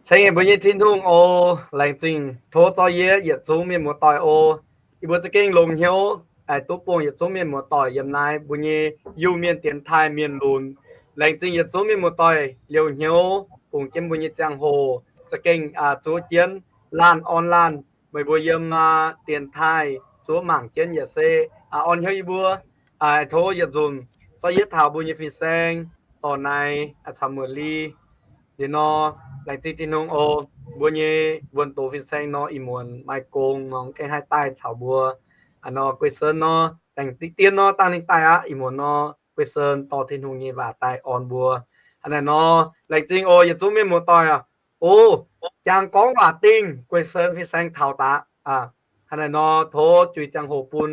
Ceng mbuo nyei Tin-Hungh oc. Laengz zingh tov zorqv yie yietc zungv mienh muoz-doic oc. Yie mbuo za'gengh longx hnyouv duqv bungx yietc zungv mienh muoz-doic yiem naaiv mbuo nyei Iu-Mienh dienx taaih mienh lunx. Laengz zingh yietc zungv mienh muoz-doic liouh hnyouv bungx jienv mbuo nyei ziangh hoc za'gengh zuov jienv laanh orn laanh meih mbuo yiem dienx taaih zuov mangc jienv yaac se orn hnyouv yie mbuo. Tov yietc nzunc zorqv yie taux mbuo nyei fin-saeng dorh naaiv caux muoz-li. Liuz nor, laengz zingh Tin-Hungh oc. Mbuo nyei wuonh doz fin-saeng nor ih muonz maaih gong nor gengh haih daaih caux mbuo nor Guei Sen nor, dangh diqv dien nor dangh ninh daaih aqv. Ih muonz nor Guei Sen dorh Tin-Hungh nyei waac daaih orn mbuo. Hnangv naaic nor, laengz zingh oc yietc zungv mienh muoz-doic aac. O, jangx gorngv waac dingh Guei Sen fin-saeng taux daqv. Hnangv naaic nor, tov juix ziangh hoc bun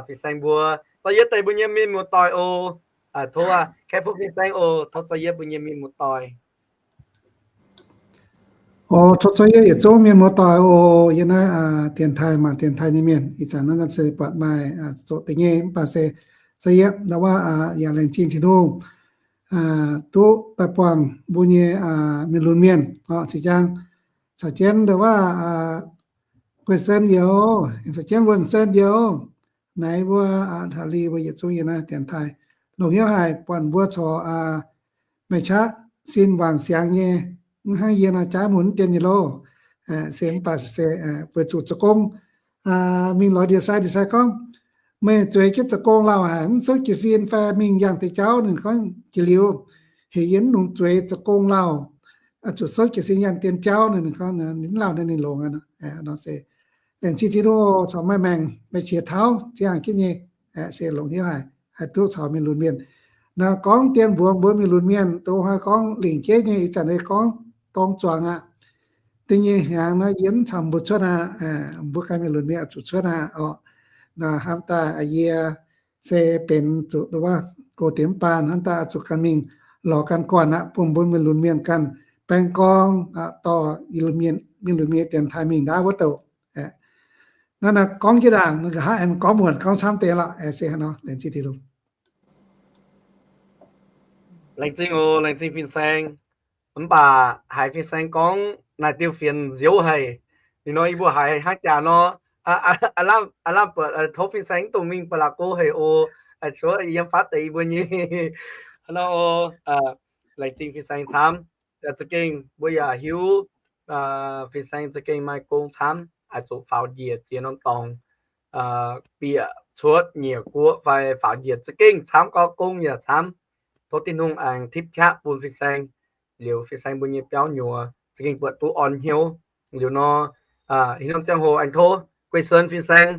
fin-saeng mbuo, zorqv yie deix mbuo nyei mienh muoz-doic oc. Tov kaeqv fuqv fin-saeng oc, tov zorqv yie mbuo nyei mienh muoz-doic. O, tov zorqv yie yietc zungv mienh muoz-doic oc. Yie naaiv dienx taaih mangc dienx taaih nyei mienh, ih zanc naaiv se buatc maaih zoqc deix nyei, mv baac se zorqv yie ndau waac yaac laengz zingh Tin-Hungh duqv daaih buangh mbuo nyei mienh lunx mienh oc. Zinh ndaangc caux jienv ndau waac Guei Sen youz, caux jienv Wuonh Sen youz, naaiv mbuo taux Li mbuo yietc zungv yiem naaiv dienx taaih. Longc hnyouv haic buatc mbuo corc meih qaqv sin wangc siangx nyei, mv hnangv yie nor jaaiv mun mv dien nyei loh. Se mv baac se weic zuqc zoux gong mingh lorz ndie-sai, ndie-sai gorngv, meih zueiz jienv zoux gong lauh haic, mv souv jiez sin fai mingh yangh deix jauv? Ninh gorngv, jiex liuz heuc yie mv longc zueiz zoux gong lauh, zuqc souv jiez sin yangh deix jauv. Ninh gorngv ninh mv lauh, ninh longx aqv nor. Se laengz zingh Tin-Hungh corc maaih maengc maaih qiex tauv ziangh jienv nyei, se longc hnyouv haic, haih duqv caux mienh lunx mienh. Naaiv gorngv dien mbuox mbuo mienh lunx mienh, dongh hnoi gorngv lingc jeiv nyei, ih zanc gorngv dorng zuangx aqv. Da'nyeic hnyangx naaiv yie mv camv mbuo cuotv aqv, mbuo ganh mienh lunx mienh zuqc cuotv aqv oc. Naaiv hnamv daaih yie se benx zuqc wuov goux deix mv baan, hnamv daaih zuqc ganh mingh lorz ganh guanh aqv, bun mbuo mienh lunx mienh ganh baeng gorngv dorh mienh lunx mienh dienx taaih mingh ndaauv wuov douc. Naaiv naaiv gorngv jienv ndaangc, nqa'haav aengx gorngv muonc gorngv camv deix lorqc. Se hnangv nor, laengz zingh Tin-Hungh. Laengz zingh oc, laengz zingh fin-saeng. Mv baac haiz fin-saeng gorngv naaic diuh fienx nziouv haic. Ninh nor yie mbuo haiz hnangv jaax nor, aav lamh buatc tov fin-saeng mv dungx mingh ba'laqc go haic oc. Cuotv yiem fatv deix yie mbuo nyei. Hnangv nor oc, laengz zingh fin-saeng camv. Za'gengh mbuo yaac hiuv fin-saeng za'gengh maaih gong camv, oix zuqc faaux njiec ziex norm dorngx, bieqc cuotv nyiec guoqv fai faaux njiec za'gengh camv, gauh gong yaac camv. Tov Tin-Hungh aengx tipv qaqv bun fin-saeng, liuz fin-saeng mbuo nyei biauv nyuoz za'gengh buatc duqv orn hnyouv. Liuz nor, haaix norm ziangh hoc aengx tov Guei Sen fin-saeng,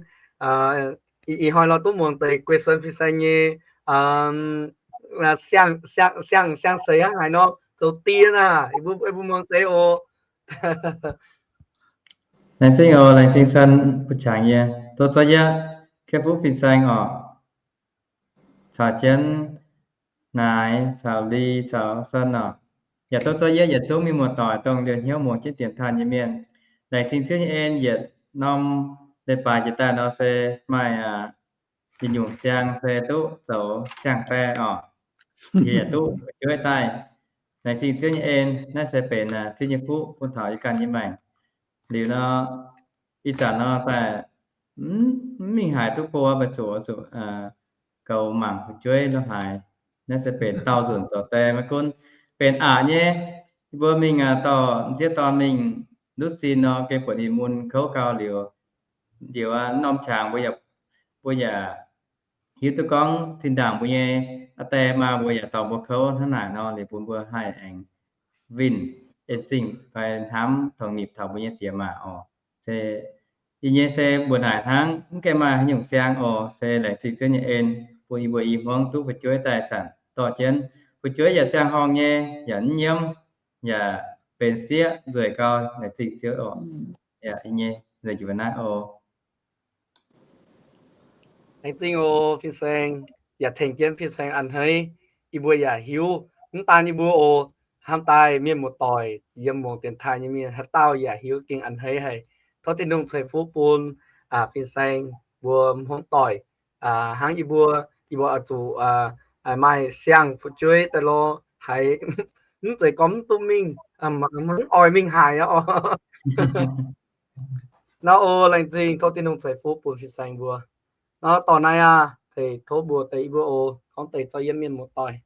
ih hnoi nor duqv muangx deix Guei Sen fin-saeng nyei siang-siang-siang-seix hnangv haaix nor zoux dien aac, mbuo muangx deix oc. Laengz zingh oc, laengz zingh Sen bun qangx yie. Tov zorqv yie, Kaeqv Fuqv fin-saeng oc, caux jienv Naaic caux Li caux Sen oc, yaac tov zorqv yie yietc zungv mienh muoz-doic dongh liouh hnyouv muangx jienv dienx taaih nyei mienh. Laengz zingh Ziouv nyei en, yietc norm leiz-baaix jiex daaih nor se maaih yietc nyungc siang se duqv zoux siang-baeqc oc, yaac duqv fu'jueiv daaih. Laengz zingh Ziouv nyei en, naaiv se benx Ziouv nyei fuqv bun taux yie ganh nyei maengc. Liuz nor, ih zanc nor daaih mv mingh haaix duqv go, mbuo zuqc zuqc goux mangc fu'jueiv lo haaix. Naaiv se benx daauh nzunc zoux deix, maiv gunv benx aqc nyei. Yie mbuo mingh dorh m'sieqv dorn mingh ndutv sin nor, gengh buatc ninh mun kouv gau liuz, liuz norm qangx mbuo yaac, mbuo yaac hiuv duqv gorngv zinh ndaangc mbuo nyei aa die maa mbuo yaac dorh mbuo kouv hnangv naaic nor, liuz bun mbuo haih aengx winh en zingh fai hnamv tongx nipc taux mbuo nyei diex maac oc. Se yie nyei se mbuox naaic hnangv, mv gaengh maaih haaix nyungc siang oc. Se laengz zingh Ziouv nyei en bun yie mbuo i hmuangv duqv fu'jueiv daaih zanc dorh jienv. Fu'jueiv yaac ziangh horngh nyei, yaac mv nyiemv, yaac benx sieqv nzueic gau, laengz zingh Ziouv oc. Yaac yie nyei nzueic jiex naaiv oc. Laengz zingh oc, fin-saeng, yaac tengx jienv fin-saeng a'hneiv. Yie mbuo yaac hiuv, mv daan yie mbuo oc, hnamv daaih mienh muoz-doic yiem muangx dienx taaih nyei mienh haaix dauh yaac hiuv gengh a'hneiv haic. Tov Tin-Hungh ceix fuqv bun fin-saeng mbuo hmuangv doic hnangv yie mbuo, yie mbuo oix zuqc maaih siang fu'jueiv daaih lorqc, haiz mv zeiz gorngv mv duqv mingh, mv oix mingh haaix aqv oc. Nor oc, laengz zingh, tov Tin-Hungh ceix fuqv bun fin-saeng mbuo. Nor dorh naaiv aqv, tov mbuo deix mbuo oc, gorngv deix zorqv yie mienh muoz-doic.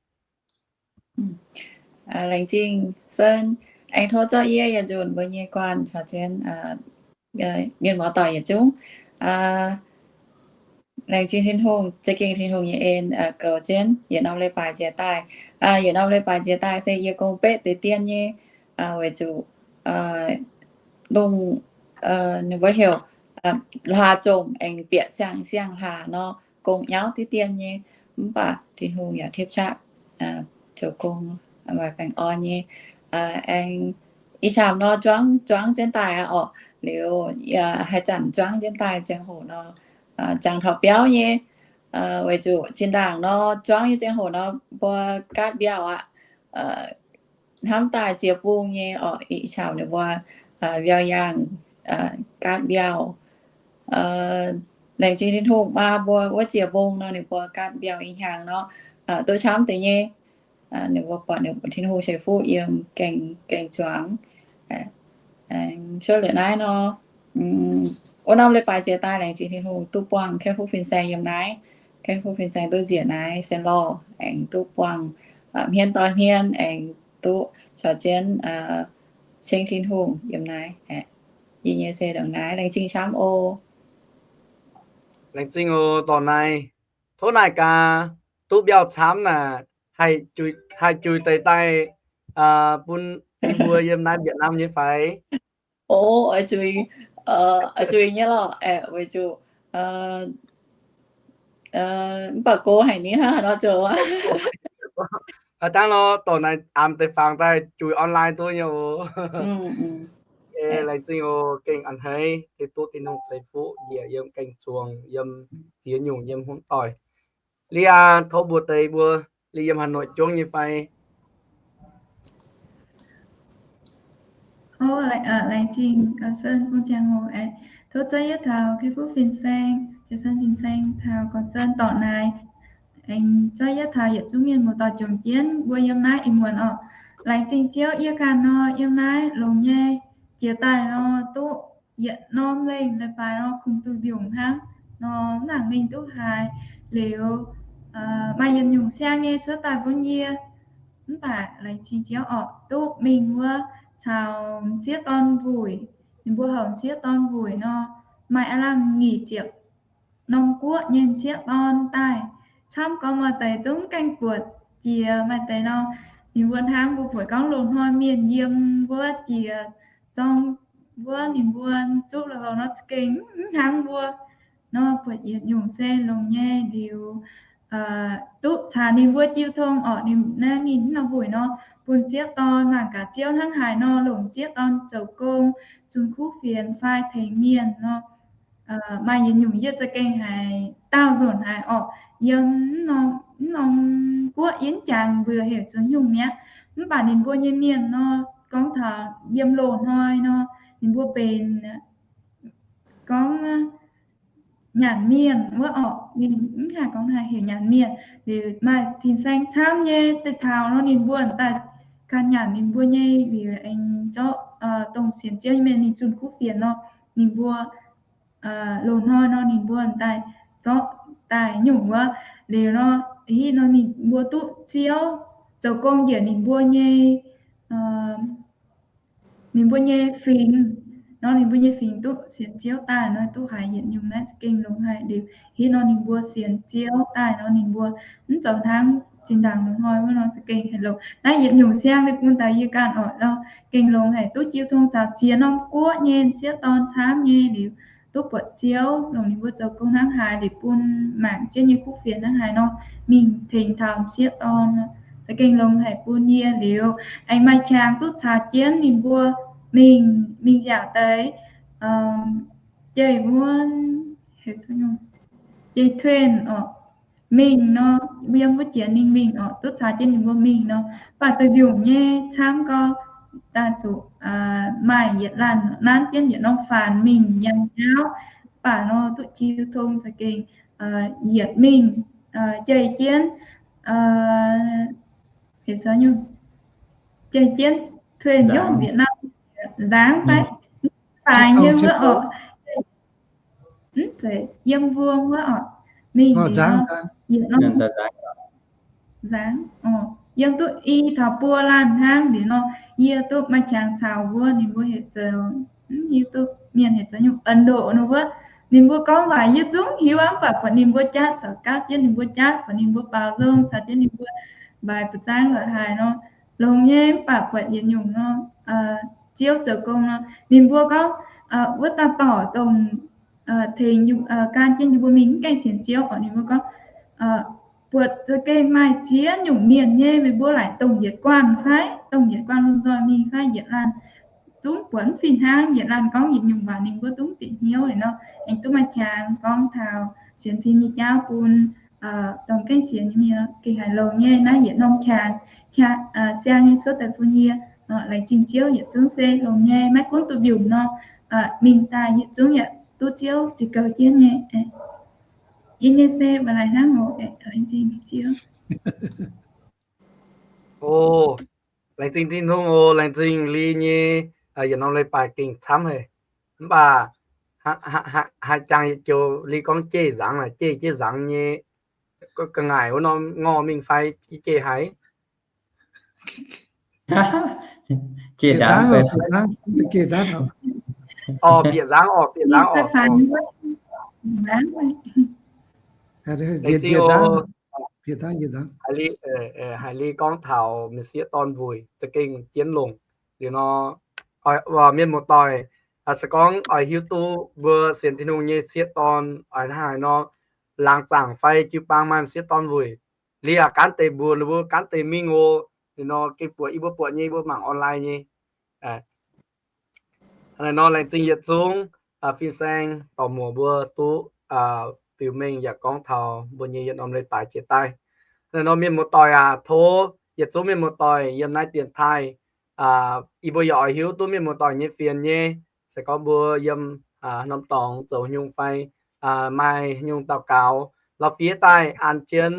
Laengz zingh Sen, aengx tov zorqv yie yietc nzunc mbuo nyei guanh caux jienv mienh muoz-doic yietc zungv. Laengz zingh Tin-Hungh, za'gengh Tin-Hungh nyei en goux jienv yietc norm leiz-baaix njiec daaih. Yietc norm leiz-baaix njiec daaih se yie gong betv deix dien nyei, weic zuqc lungh, ninh mbuo heuc hlaax zomc aengx bieqc siang-siang hlaax nor, gong nyauv diqv dien nyei. Mv baac Tin-Hungh yaac tipv qaqv zoux gong, maaih baengh orn nyei. Aengx ih camv nor zuangv zuangv jienv daaih aqv orqc. Liuz haih zanc zuangv jienv daaih ziangh hoc nor, jangx taux biauv nyei, weic zuqc zinh ndaangc nor zuangv nyei ziangh hoc nor mbuo gaatv mbiauh aqv. Hnamv daaih ziex bung nyei orqc, ih caux ninh mbuo mbiauh yaangh, gaatv mbiauh. Laengz zingh Tin-Hungh maa mbuo wuov ziex bung nor ninh mbuo gaatv mbiauh ih hnyangx nor, duqv camv deix nyei. Ninh mbuo buatc Tin-Hungh ceix fuqv yiem gaeng, gaeng zuangx. Cuotv liuz naaiv nor, wuov norm leiz-baaix njiec daaih laengz zingh Tin-Hungh duqv buangh Kaeqv Fuqv Fin-Saeng yiem naaiv. Kaeqv Fuqv Fin-Saeng duqv njiec naaiv Saint Lawrence aengx duqv buangh hmien doix hmien aengx duqv caux jienv ceng Tin-Hungh yiem naaiv. Yie nyei se ndongc naaiv, laengz zingh camv oc. Laengz zingh oc, dorh naaiv. Tov naaic gaax, duqv mbiauh camv naaic, haih juix deix daaih bun yie mbuo yiem naaiv Việt Nam nyei fai? Oc, oix zuiz, oix zuiz nyei lorqc, aeqv, weic zuqc mv baac go haic ni hnangv haaix nor zoux aqv. Aav dangh nor, dorh naaiv amv deix fangx daaih juix online duqv nyei oc. Laengz zingh oc, gengh a'hneiv, duqv Tin-Hungh ceix fuqv njiec yiem gaeng zuangx, yiem ziex nyungc, yiem hmuangv doic. Liuz aqv, tov mbuo deix mbuo liuz yiem Hà Nội juangv nyei fai? Laengz zingh Sen bun ziangh hoc aeqv, tov zorqv yietv taux Kaeqv Fuqv Fin-Saeng, Jiex Sen Fin-Saeng taux Gorx Sen dorh naaiv, aengx zorqv yietv taux yietc zungv mienh muoz-doic juangc jienv mbuo yiem naaiv ih muonz orqc. Laengz zingh Ziouv, yie ganh nor yiem naaiv longx nyei, jiex daaih nor duqv yietc norm lengh leiz-baaix nor kungx duih mbiungc hnangv nor, mv nangc mingh duqv haaix. Liuz maaih yietc nyungc siang nyei cuotv daaih bun yie. Mv baac laengz zingh Ziouv orqc, duqv mingh wuov caux m'sieqv dorn mbuic, ninh mbuo houc m'sieqv dorn mbuic nor, maaih aav lamh nyic ziepc norm guoqv nyei m'sieqv dorn daaih. Camv gorngv maaih deix zungv gaengh buatc jiex, maaih deix nor, ninh mbuo hnangv mbuo buatc gorngv loz-hnoi mienh yiem wuov jiex zorng wuov, ninh mbuo zuqv lui-houx nor za'gengh mv hnangv mbuo nor, buatc yietc nyungc se longx nyei. Liuz duqv caux ninh mbuo jiu tong orqc, ninh naaiv ninh mv norm mbuic nor, bun m'sieqv dorn mangc gaax Ziouv hnangv haaix nor longc m'sieqv dorn zoux gong, zunh kuv fienx fai tengx mienh nor. Maaih yietc nyungc yie za'gengh haiz daauh nzunc haiz orqc, yiem mv norm guoqv yie mv jangx mbuox heuc zuqc nyungc mi'aqv. Mv baac ninh mbuo nyei mienh nor, gorngv taux yiem loz-hnoi nor, ninh mbuo benx gorngv nyanc mienh wuov orqc, ninh mv haih gorngv haaix heuc nyanc mienh. Liuz maaih fin-saeng camv nyei deix taux nor, ninh mbuo daaih ganh nyanc ninh mbuo nyei, liuz aengx zorqv dongh sienx Ziouv nyei mienh ninh zunh kuv fienx nor, ninh mbuo loz-hnoi nor ninh mbuo daaih zorqv daaih nyungc wuov. Liuz nor, hi nor ninh mbuo duqv Ziouv zoux gong njiec ninh mbuo nyei, ninh mbuo nyei fingx nor, ninh mbuo nyei fingx duqv sienx Ziouv daaih nor, duqv haiz yietc nyungc naaiv za'gengh longx haic. Liuz hi nor ninh mbuo sienx Ziouv daaih nor, ninh mbuo mv zoux hnangv zinh ndaangc loz-hnoi wuov nor, za'gengh haiz longx. Naaiv yietc nyungc siang ninh bun daaih yie ganh orqc nor, gengh longx haic, duqv jiu tong caux ziex norm guoqv nyei m'sieqv dorn camv nyei. Liuz duqv buatc Ziouv longc ninh mbuo zoux gong hnangv haaix, liuz bun mangc Ziouv nyei kuv fienx hnangv haaix nor, mingh tengx taux m'sieqv dorn, za'gengh longx haic bun yie. Liuz aengx maaih qangx duqv caux jienv ninh mbuo mingh, mingh nziaauc deix jei wuov, jei tuen orqc, mingh nor, yiem wuov jiex ninh mingh orqc, duqv caux jienv ninh mbuo mingh nor, mv baac duih mbiungc nyei camv gau, daaih zuqc maaih yietc laanh nanv jienv yietc norm faanx mingh yangh jauv, mv baac nor duqv jiu tong za'gengh yietc mingh jei jienv, heuc nyungc, jai jienv, thuê hnyouv Việt Nam nzangv fai? Faix nyei wuov orqc. Mv zeiz yiem mbuo wuov orqc. Mingh nzangv, yiem duqv i taux buo laanh hnangv liuz nor, yie duqv maaih qangx caux mbuo ninh mbuo heuc zoux, yie duqv mienh heuc zoux nyungc Ấn Độ nor wuov. Ninh mbuo gorngv waac yie zungv hiuv aqv, mv baac buatc ninh mbuo jatv caux gaatv jienv ninh mbuo jatv, buatc ninh mbuo baaux nzung caux jienv ninh mbuo mbaix buoz zaangv la'haaix nor, longx nyei. Mv baac buatc yietc nyungc nor, ziouv zoux gong nor, ninh mbuo gorngv wuov dauh dorc dongh tengx gan jienv yie mbuo mingh mv gaengh sienx Ziouv orqc, ninh mbuo gorngv, buatc za'gengh maaih ziex nyungc mienh nyei, meih mbuo laaic dongh yietc guanh fai, dongh yietc guanh lomh nzoih mingh fai, yietc laanh zungv buatc mv fih hnangv, yietc laanh gorngv yietc nyungc waac, ninh mbuo zungv bieqc hnyouv liuz nor, aengx duqv maaih qangx gorngv taux sienx fim nyei jauv bun dongh gaengh sienx nyei mienh. Gengh haiz longx nyei naaiv yietc norm qangx, siang nyei cuotv daaih bun yie. Laengz zingh Ziouv yietc zungv se longx nyei, maiv gunv duqv mbiungc nor, mingh daaih yietc zungv yaac duqv Ziouv zeix goux jienv nyei. Yie nyei se mv laaic hnangv oc. Laengz zingh Ziouv. O, laengz zingh Tin-Hungh oc. Laengz zingh Li nyei yietc norm leiz-baaix gengh camv haic. Mv baac haih jangx yietc joux Li gorngv jeiv nzangv, jeiv jeiv nzangv nyei, ga'ngaaic wuov norm ngorh mingh fai jeiv haiz? Jeiv nzangv, orqc, bieqc nzangv orqc, bieqc nzangv orqc. Haiz Li gorngv taux mienh sieqv dorn wuic za'gengh jienv longc liuz nor, mienh muoz-doic, se gorngv oix hiuv duqv mbuo sienx Tin-Hungh nyei sieqv dorn oix hnangv haaix nor, laangz zaangc fai jiu-baang maaih sieqv dorn wuic, Li aac gaanv deix mbuox ninh mbuo gaanv deix mingh oc. Liuz nor gengh buatc yie mbuo buatc nyei, yie mbuo mangc online nyei. Hnangv naaiv nor laengz zingh yietc zungv fin-saeng dorc muoc mbuo duqv biux mengh yaac gorngv taux mbuo nyei yietc norm leiz-baaix jiex daaih. Hnangv naaiv nor mienh muoz-doic aac, tov yietc zungv mienh muoz-doic yiem naaiv dienx taaih, yie mbuo yaac oix hiuv duqv mienh muoz-doic nyei fienx nyei. Se gorngv mbuo yiem norm dorngx zoux nyungc fai maaih nyungc daux gaux lorz fiev daaih an jienv,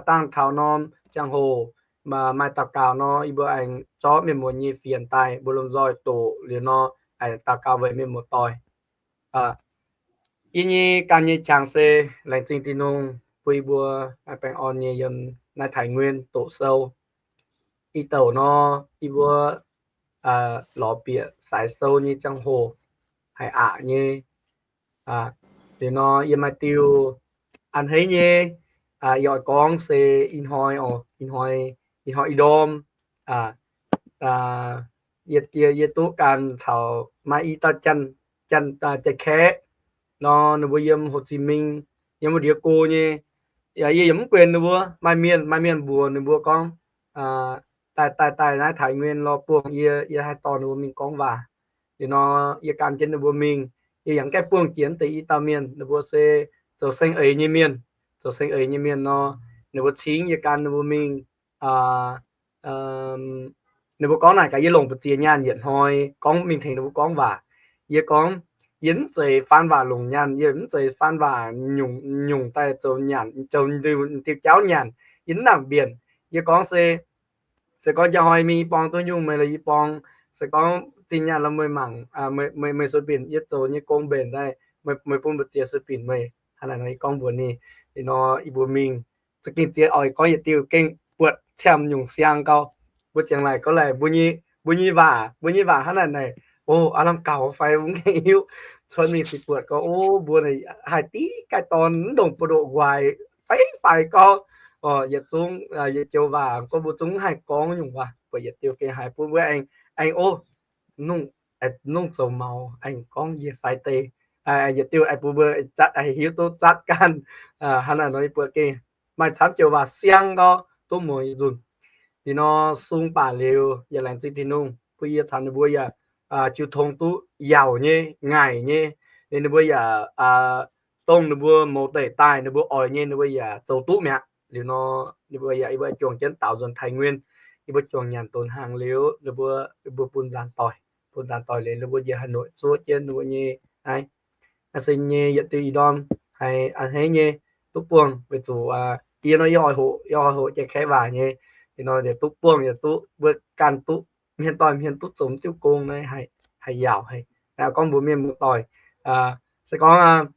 dangh taux norm ziangh hoc maaih daux gaux nor, yie mbuo aengx zorqv mienh muoz nyei fienx daaih mbuo lomh nzoih doqc liuz nor, aengx daux gaux weic mienh muoz-doic. Yie nyei ganh nyei qangx se laengz zingh Tin-Hungh bun yie mbuo baengh orn nyei yiem naaiv Taiv Nguyen doqc sou. Ih douc nor yie mbuo lorz bieqc saaix sou nyei ziangh hoc haih aqc nyei. Liuz nor yie maaih diuh a'hneiv nyei, yie oix gorngv se ih hnoi oc, ih hnoi, ih hnoi ih ndorm, yie, yie duqv ganh caux maaih i dauh Janx, Janx, Janx-Kaeqv nor, ninh mbuo yiem Hồ Chí Minh, yiem wuov ndiev go nyei. Yie yaac mv guenx ninh mbuo. Maaih mienh, maaih mienh mbuox ninh mbuo gorngv, daaih, daaih, daaih naaiv Taiv Nguyen lorz buangh yie, yie haih dorh ninh mbuo mingh gorngv waac. Liuz nor yie gan jienv ninh mbuo mingh, yie yaac mv gaengh buangh jiex deix i dauh mienh. Ninh mbuo se zoux seng eix nyei mienh, zoux seng eix nyei mienh nor, ninh mbuo cingv yie gan ninh mbuo mingh. Ninh mbuo gorngv naaic gaax yie longc mbu'ziex nyaanh yietc hnoi gorngv mingh tengx ninh mbuo gorngv waac. Yie gorngv, yie mv zeiz faan waac longc nyaanh, yie mv zeiz faan waac nyungc, nyungc daaih zoux nyanc, zoux diuh jauv nyanc. Yie mv nangc mbienc. Yie gorngv se, se gorngv njang hnoi mingh i borng duqv nyungc meih lorz i borng, se gorngv zinh nyaanh lorz meih mangc, meih sueih binc yie zoux nyei gong mbenc daaih, meih bun mbu'ziex sueih binc meih. Hnangv naaic nor yie gorngv mbuox ninh. Liuz nor yie mbuo mingh, za'gengh ziex oix gorngv yietc diuh gengh buatc ciamh nyungc siang gau. Mbuo ziangx laaic gorngv laaic mbuo nyei, mbuo nyei waac, mbuo nyei waac hnangv naaic naaic, o, aav lamh gaux fai mv gaengh hiuv. Cuotv mingh se buatc gorngv, o, mbuo naaic haih div gaaih dorn mv ndongc buoz-ndoqv nquaix fai faix gau. Yietc zungv, yietc joux waac gorngv mbuo zungv mv haih gorngv nyungc waac, buatc yietc diuh gengh haiz bun mbuo aengx, aengx, o, nungc, nungc zoux maux aengx gorngv njiec faix deix. Yietc diuh aengx bun mbuo zatv, hiuv duqv zatv ganh. Hnangv naaic nor yie buatc gengh maaih camv joux waac siang gau duqv muangx nzunc. Liuz nor sung baac liuz yaac laengz zingh Tin-Hungh bun yie caux ninh mbuo yaac jiu tong duqv yaauc nyei, ngaaic nyei. Liuz ninh mbuo yaac dongh ninh mbuo mouz deic daaih ninh mbuo oix nyei ninh mbuo yaac zoux duqv mi'aqv. Liuz nor ninh mbuo yaac, yie mbuo juangc jienv daaux nzuonx Taiv Nguyen, yie mbuo juangc nyanc donx hnaangx liuz ninh mbuo, yie mbuo bun nzaanx doic, bun nzaanx doic liuz ninh mbuo njiec Hà Nội zuov jienv ninh mbuo nyei naaiv, naaiv se nyei yietc diuh ih ndorm haiz a'hneiv nyei duqv buangh weic zuqc yie nor yie oix hoqc, yie oix hoqc Janx-Kaeqv waac nyei. Liuz nor yaac duqv buangh, yaac duqv mbuo ganh duqv hmien doic hmien duqv zoux diuv gong naaiv haih yaauc haic. Gorngv mbuox mienh muoz-doic, se gorngv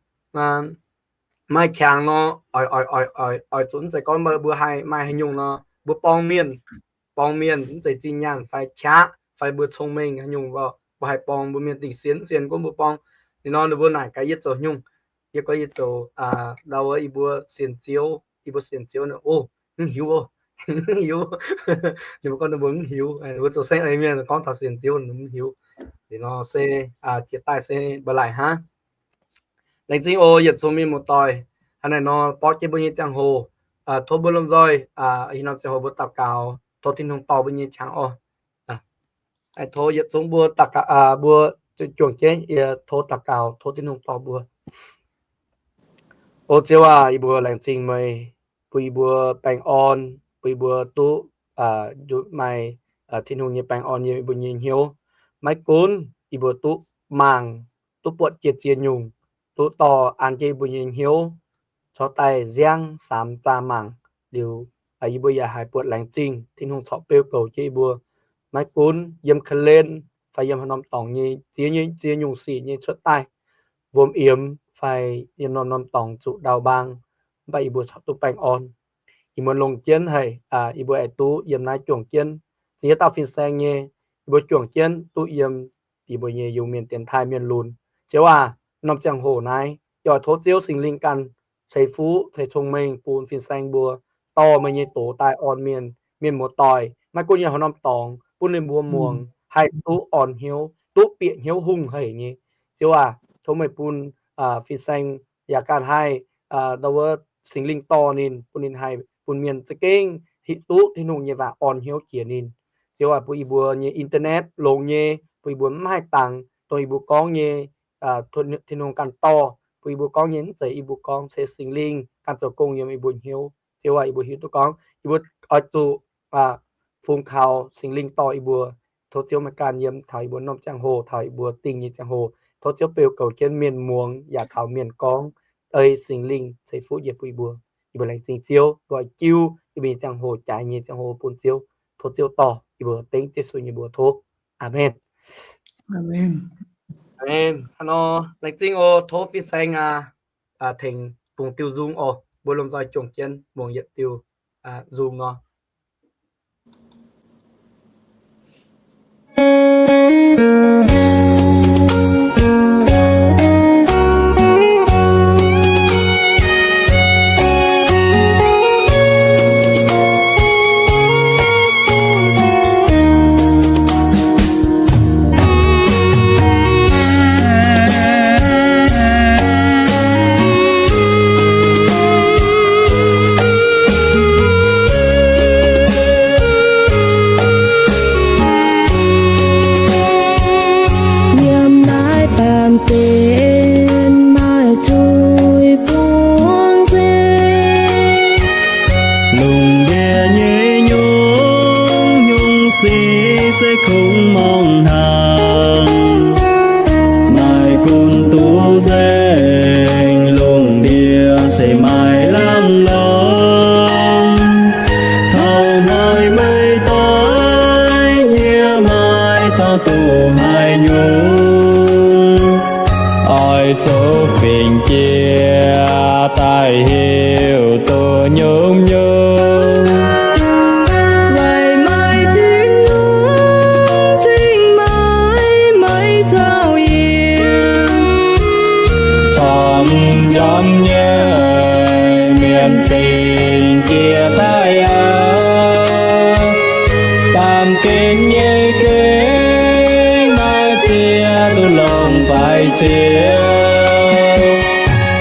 maaih qangx nor, oix zuqc mv zeiz gorngv mbuo haih maaih haaix nyungc nor, mbuo borng mienh, borng mienh mv zeiz zinh nyaanh fai qaqv fai mbuo cong-mengh haaix nyungc, mbuo haih borng mbuo mienh dingc sienx, sienx gunv mbuo borng. Ninh nor ninh mbuo naaic gaax yie zoux nyungc, yie gorngv yie zoux ndau wuov, yie mbuo sienx Ziouv, yie mbuo sienx Ziouv nor, o, mv hiuv, mv hiuv. Ninh mbuo gorngv ninh mbuo mv hiuv, ninh mbuo zoux saengv ei mienh gorngv taux sienx Ziouv ninh mv hiuv. Liuz nor se jiex daaih se mba'laic hnangv. Laengz zingh oc yietc zungv mienh muoz-doic, hnangv naaiv nor borqv jienv mbuo nyei ziangh hoc, tov mbuo lomh nzoih ih norm ziangh hoc mbuo daux gaux, tov Tin-Hungh dorh mbuo nyei qangx oc. Tov yietc zungv mbuo, mbuo juangc jienv yie tov daux gaux, tov Tin-Hungh dorh mbuo. O Ziouv aac, yie mbuo laengz zingh meih bun yie mbuo baengh orn, bun yie mbuo duqv maaih Tin-Hungh nyei baengh orn yiem yie mbuo nyei hnyouv. Maiv gunv yie mbuo duqv mangc, duqv buatc jiex ziex nyungc, duqv dorh an jienv yie mbuo nyei hnyouv corc daaih nziangv samx zaah mangc liuz, yie mbuo yaac haih buatc laengz zingh Tin-Hungh corc beu goux jienv yie mbuo. Maiv gunv yiem ka'len fai yiem haaix norm dorngx nyei ziex nyungc sic nyei cuotv daaih, wuom yiemx fai yiem norm-norm dorngx zuqc ndau mbaang, mv baac yie mbuo corc duqv baengh orn. Ih muonz longc jienv haic, yie mbuo aengx duqv yiem naaiv juangc jienv ziex dauh fin-saeng nyei, yie mbuo juangc jienv duqv yiem yie mbuo nyei Iu-Mienh dienx taaih mienh lunx. Ziouv aac, norm ziangh hoc naaiv yaac tov Ziouv Singx Lingh ganh ceix fuqv ceix cong-mengh bun fin-saeng mbuo dorh meih nyei doz daaih orn mienh, mienh muoz-doic maiv gunv yiem haaix norm dorngx, bun ninh mbuo muangx haih duqv orn hnyouv, duqv bieqc hnyouv hungh haic nyei. Ziouv aac, tov meih bun fin-saeng yaac ganh haih ndau wuov Singx Lingh dorh ninh, bun ninh haih bun mienh za'gengh hiuv duqv Tin-Hungh nyei waac orn hnyouv jiex ninh. Ziouv aac, bun yie mbuo nyei internet longx nyei, bun yie mbuo mv haih dangx dongh yie mbuo gorngv nyei, Tin-Hungh ganh dorh bun yie mbuo gorngv nyei, mv zeiz yie mbuo gorngv, se Singx Lingh ganh zoux gong yiem yie mbuo hnyouv. Ziouv aac, yie mbuo hiuv duqv gorngv yie mbuo oix zuqc fungx kaux Singx Lingh dorh yie mbuo. Tov Ziouv meih ganh yiem taux yie mbuo norm ziangh hoc, taux yie mbuo dingh nyei ziangh hoc, tov Ziouv beu goux jienv mienh muangx yaac taux mienh gorngv ei Singx Lingh ceix fuqv yietc bun yie mbuo. Yie mbuo laengz zingh Ziouv, mbuo oix jiu yie mbuo nyei ziangh hoc, jaaix nyei ziangh hoc bun Ziouv. Tov Ziouv dorh yie mbuo, dengv Yesu nyei mbuox tov. Aamen. Aamen. Hnangv nor, laengz zingh oc. Tov fin-saeng aac, tengx bungx diuh Zoom oc. Mbuo lomh nzoih juangc jienv muangx yietc diuh Zoom nor. Yiem naaiv baamh gen maaih zuiz bung nzengc. Lungh ndiev nyei nyungc-nyungc sic se kungx morngh hnaangx. Maaih gunv duqv nzengc, lungh ndiev se maaih lamh lorngx. Taux hnoi meih doix, yie maiv dungx duqv haaix nyungc. Oix zuqc fingx jiex daaih heuc duqv nyungc-nyungc. Weic meih Tin-Hungh cingx meih, meih zaux yie, corc m'njormh nyei mienh fingx jiex daaih aqv. Baamh gen nyei gengh maaih ziex duqv longc faix ziex.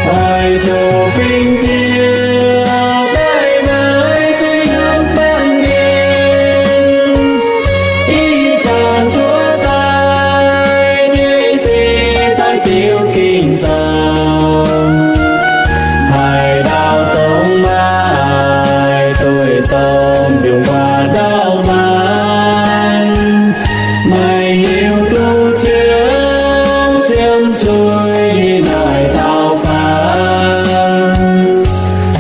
Oix zuqc fingx jiex daaih naaiv zuqc yiem baamh gen, ih zanc cuotv daaih nyei sic daaih diuc Ging-Sou. Haaix dauh dongh maaih doic domh mbiungc guaax ndau maanc, meih hiuv duqv Ziouv siemv zuiz yiem naaiv dauh faang.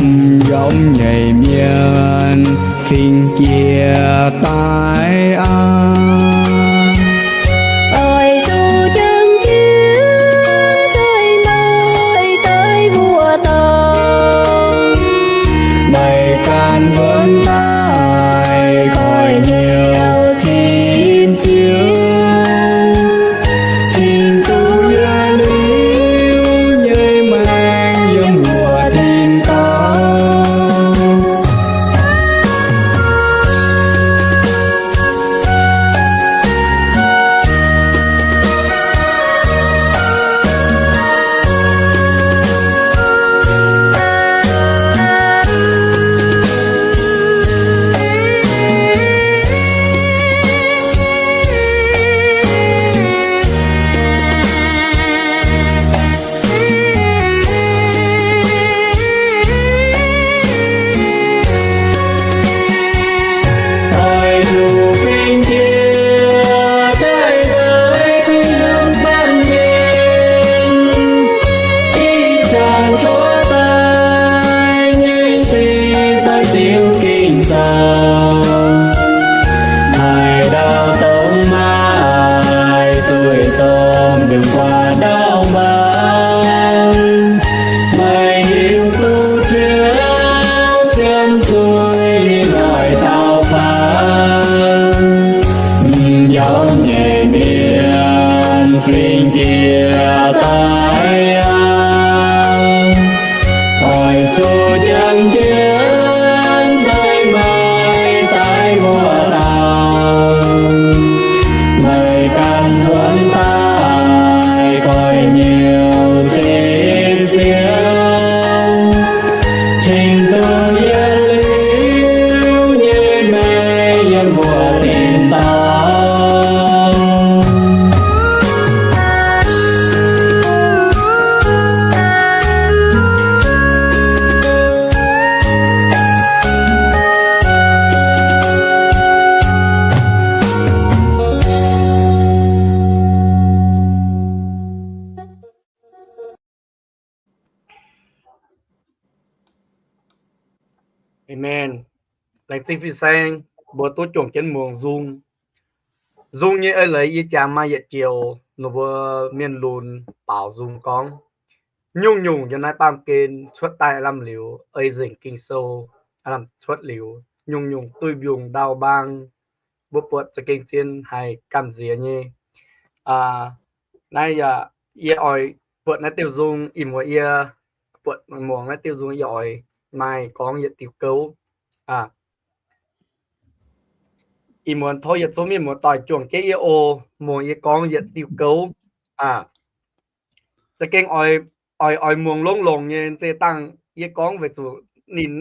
M'njormh nyei mienh fingx jiex daaih aqv. hiuv Ging-Sou, haaix ndau dongh maaih duih domh mbiungc guaax ndau mbaang, meih hiuv duqv Ziouv siemv zuiz ninh oix taux faang. M'jauv nyei mienh fingx Diex daaih aqv, oix zuqc janx-jienv nzengc meih daaih wuov dauh. Meih ganh nzuonx daaih koiv-nyeuc zipv Ziouv, cingx duqv yietc liuz nyei meih yiem mbuo tin-dorngh. Aamen. Laengz zingh fin-saeng mbuo duqv juangc jienv muangx nzung. Nzung nyei eix leiz yie jangx maaih yietc joux, ninh mbuo mienh lunx baaux nzung gorngv, nyungc-nyungc yiem naaiv baamh gen cuotv daaih aav lamh liuz, ei nzengc Ging-Sou aav lamh cuotv liuz, nyungc-nyungc duih mbiungc ndau mbaang, mbuo buatc za'gengh zien haic, gamh nziex nyei. Naaiv yaac yie oix buatc naaiv diuh nzung, ih muonz yie buatc muangx naaiv diuh nzung yie oix maaih gorngv yietc diuh gouv. Ih muonz tov yietc zungv mienh muoz-doic juangc jienv yie oc, muangx yie gorngv yietc diuh gouv. Za'gengh oix, oix muangx longx-longx nyei, zeiz dangh yie gorngv weic zuqc ninh,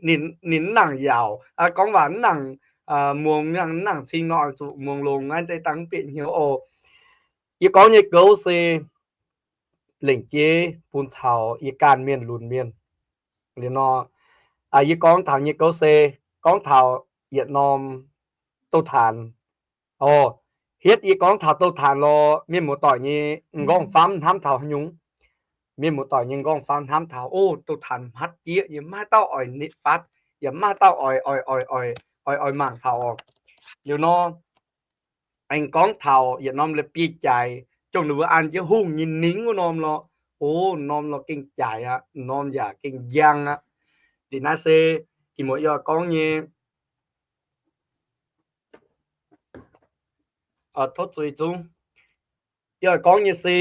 ninh mv nangc yaauc, gorngv waac mv nangc, muangx mv nangc cing nor, oix zuqc muangx longx naaiv zeiz dangh mv bieqc hnyouv oc. Yie gorngv nyei gouv se lengc jeiv bun caux yie ganh mienh lunx mienh. Liuz nor, yie gorngv taux nyei gouv se gorngv taux yietc norm douh taanx. Orqc, hietv yie gorngv taux douh taanx lorqc, mienh muoz-doic nyei m'nqorngv-famv hnamv taux haaix nyungc? Mienh muoz-doic nyei m'nqorngv-famv hnamv taux, o, douh taanx hmatv jieqv nyei, maiv dauh oix nitv fatv, yaac maiv dauh oix, oix, oix, oix, oix mangc taux oc. Liuz nor, aengx gorngv taux yietc norm la'bieiv-jaaix, jongh ninh mbuo an jienv hungh nyei ningv wuov norm lorqc. O, norm lorqc gengh jaaix aqv, norm yaac gengh njang aqv. Liuz naaiv se ih muonz yie oix gorngv nyei, tov zuiz zungv. Yie oix gorngv nyei se,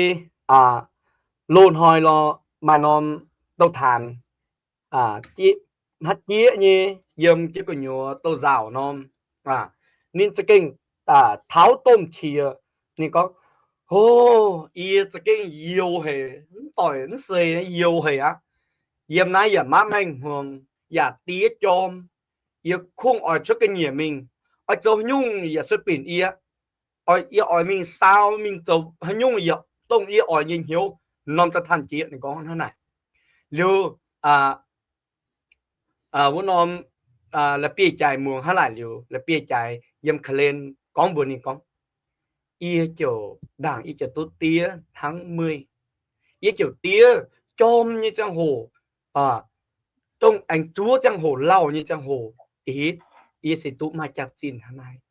loz-hnoi lorqc maaih norm douh taanx, hnatv jieqv nyei, yiem jienv gu'nyuoz douh nzauc norm. Ninh za'gengh taux domh qiex, ninh gorngv, o, yie za'gengh youz haic, mv doic mv seix youz haic aqv. Yiem naaiv yaac maiv maengh hmuangx, yaac diev jorm. Yie kungx oix cuotv ga'nyiec mingh, oix zoux haaix nyungc yaac sueih binc yie. Yie oix mingh saau mingh zoux haaix nyungc yaac dongh yie oix nyei hnyouv. Norm da'tanh jiex ninh gorngv hnangv naaic. Liuz, wuov norm la'bieiv-jaaix muangx hnangv naaic liuz, la'bieiv-jaaix yiem ka'hlen gorngv mbuox ninh gorngv, yie ziouc ndaangc yie ziouc duqv diev hnangv meih. Yie ziouc diev jorm nyei ziangh hoc, dongh aengx zuov ziangh hoc lauh nyei ziangh hoc, yie se duqv maaih jaax-zinh hnangv naaiv.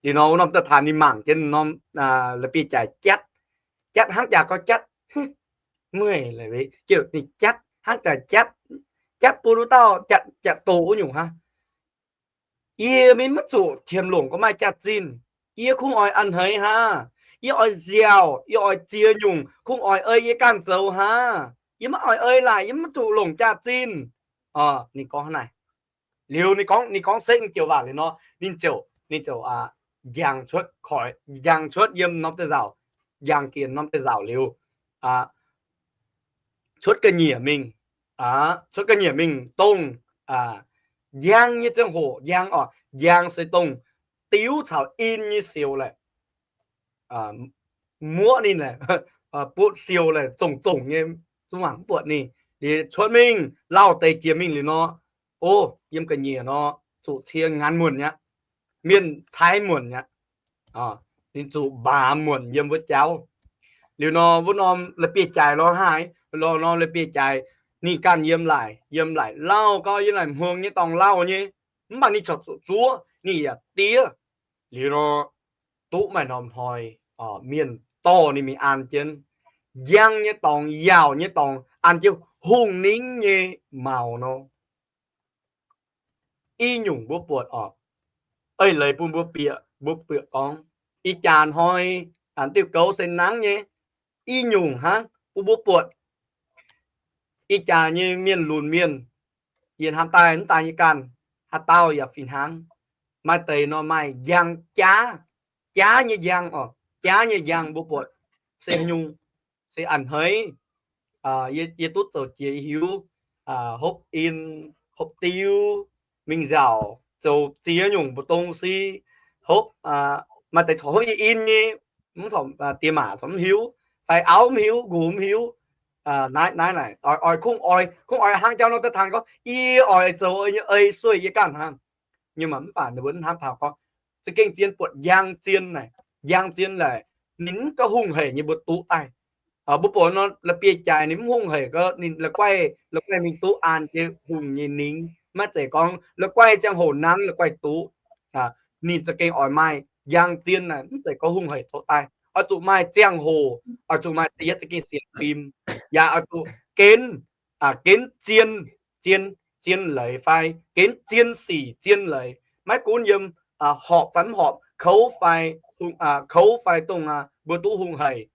Liuz nor wuov norm da'tanh ninh mangc jienv norm la'bieiv-jaaix jatv, jatv hnangv jaax gorx jatv, meih, jiouc ninh jatv hnangv jaax jatv, jatv bun wuov dauh jatv doqc wuov nyungc hnangv. Yie maiv zuqc qiemx longc gorngv maaih jaax-zinh. Yie kungx oix a'hneiz hnangv. Yie oix nziaauc, yie oix ziex nyungc, kungx oix ei yie ganh zoux hnangv. Yie maiv oix ei laaic, yie maiv zuqc longc jaax-zinh. Ninh gorngv hnangv naaic. Liuz ninh gorngv, ninh gorngv setv nyei joux waac liuz nor, ninh ziouc, ninh ziouc njang cuotv koic, njang cuotv yiem norm deix nzauc, njang jienv norm deix nzauc liuz, cuotv ga'nyiec mingh, cuotv ga'nyiec mingh dongh njang nyei ziangh hoc, njang oc, njang se dongh diuv caux in nyei siou laaic, muoqv ninh laaic, butv siou laaic, zongc zongc nyei, zungv mangc mv buatc ninh. Liuz cuotv mingh lauh deix jiex mingh liuz nor, o, yiem ga'nyiec nor, zuqc cie nganc muonc aqv, mienh caaiv muonc aqv. Ninh zuqc mbaamz muonc yiem wuov jauv. Liuz nor, wuov norm la'bieiv-jaaix lorz haaix, lorz norm la'bieiv-jaaix Ninh ganh yiem laaic, yiem laaic lauh gau, yiem laaic hmuangx nyei dorngx lauh nyei, mv baac ninh corc zuqc zuov, ninh yaac diev. Liuz nor, duqv maaih norm hnoi, mienh dorh ninh mingh an jienv njang nyei dorngx, yaauc nyei dorngx, an jienv hungh ningv nyei maux nor. I nyungc mbuo buatc oc, eix leiz bun mbuo bieqc, mbuo bieqc gorngv, ih jaax hnoi, diuh gouv se nangv nyei. I nyungc hnangv bun mbuo buatc, ih jaax nyei mienh lunx mienh, yie hnamv daaih mv daaih nyei ganh, haaix dauh yaac fih hnangv. Maaih deix nor maaih njang jaav, jaav nyei njang oc, jaav nyei njang mbuo buatc se haaix nyungc, se a'hneiv. Yie duqv zoux jiex yie hiuv, hopv in, hopv diuv, mingh nziaauc, zoux ziex nyungc mbu'ndongx si, hopv, maaih deix corc hopv yie in nyei, mv corc diex maac corc mv hiuv, fai auv mv hiuv, nqox mv hiuv. Naaiv, naaiv naaic oix kungx oix, kungx oix hnangv jauv nor daaih tangx gorngv yie oix zoux ei nyei ei sueih yie ganh hnangv. Nyei maac mv baac ninh mbuo hnamv taux gorngv za'gengh zien buatc njang zien naaic, njang zien laaic, ninh mv gauh hungh hec nyei mbuo duqv daaih. Mbuo buatc nor la'bieiv-jaaix ninh mv hungh hec gau, ninh la'guaih, la'guaih mingh duqv an jienv hungh nyei ningv. Maiv zeiz gorngv la'guaih ziangh hoc nangv la'guaih duqv. Ninh za'gengh oix maaih njang zien naaic, mv zeiz gorngv hungh hec tov daaih. Oix zuqc maaih ziangh hoc, oix zuqc maaih da'yietv za'gengh sienx fim, yaac oix zuqc genv, genv zien, zien, zien leiz fai genv zien sic zien leiz. Maiv gunv yiem horpc fai mv horpc, kouv fai, kouv fai dongh mbuo duqv hungh hec.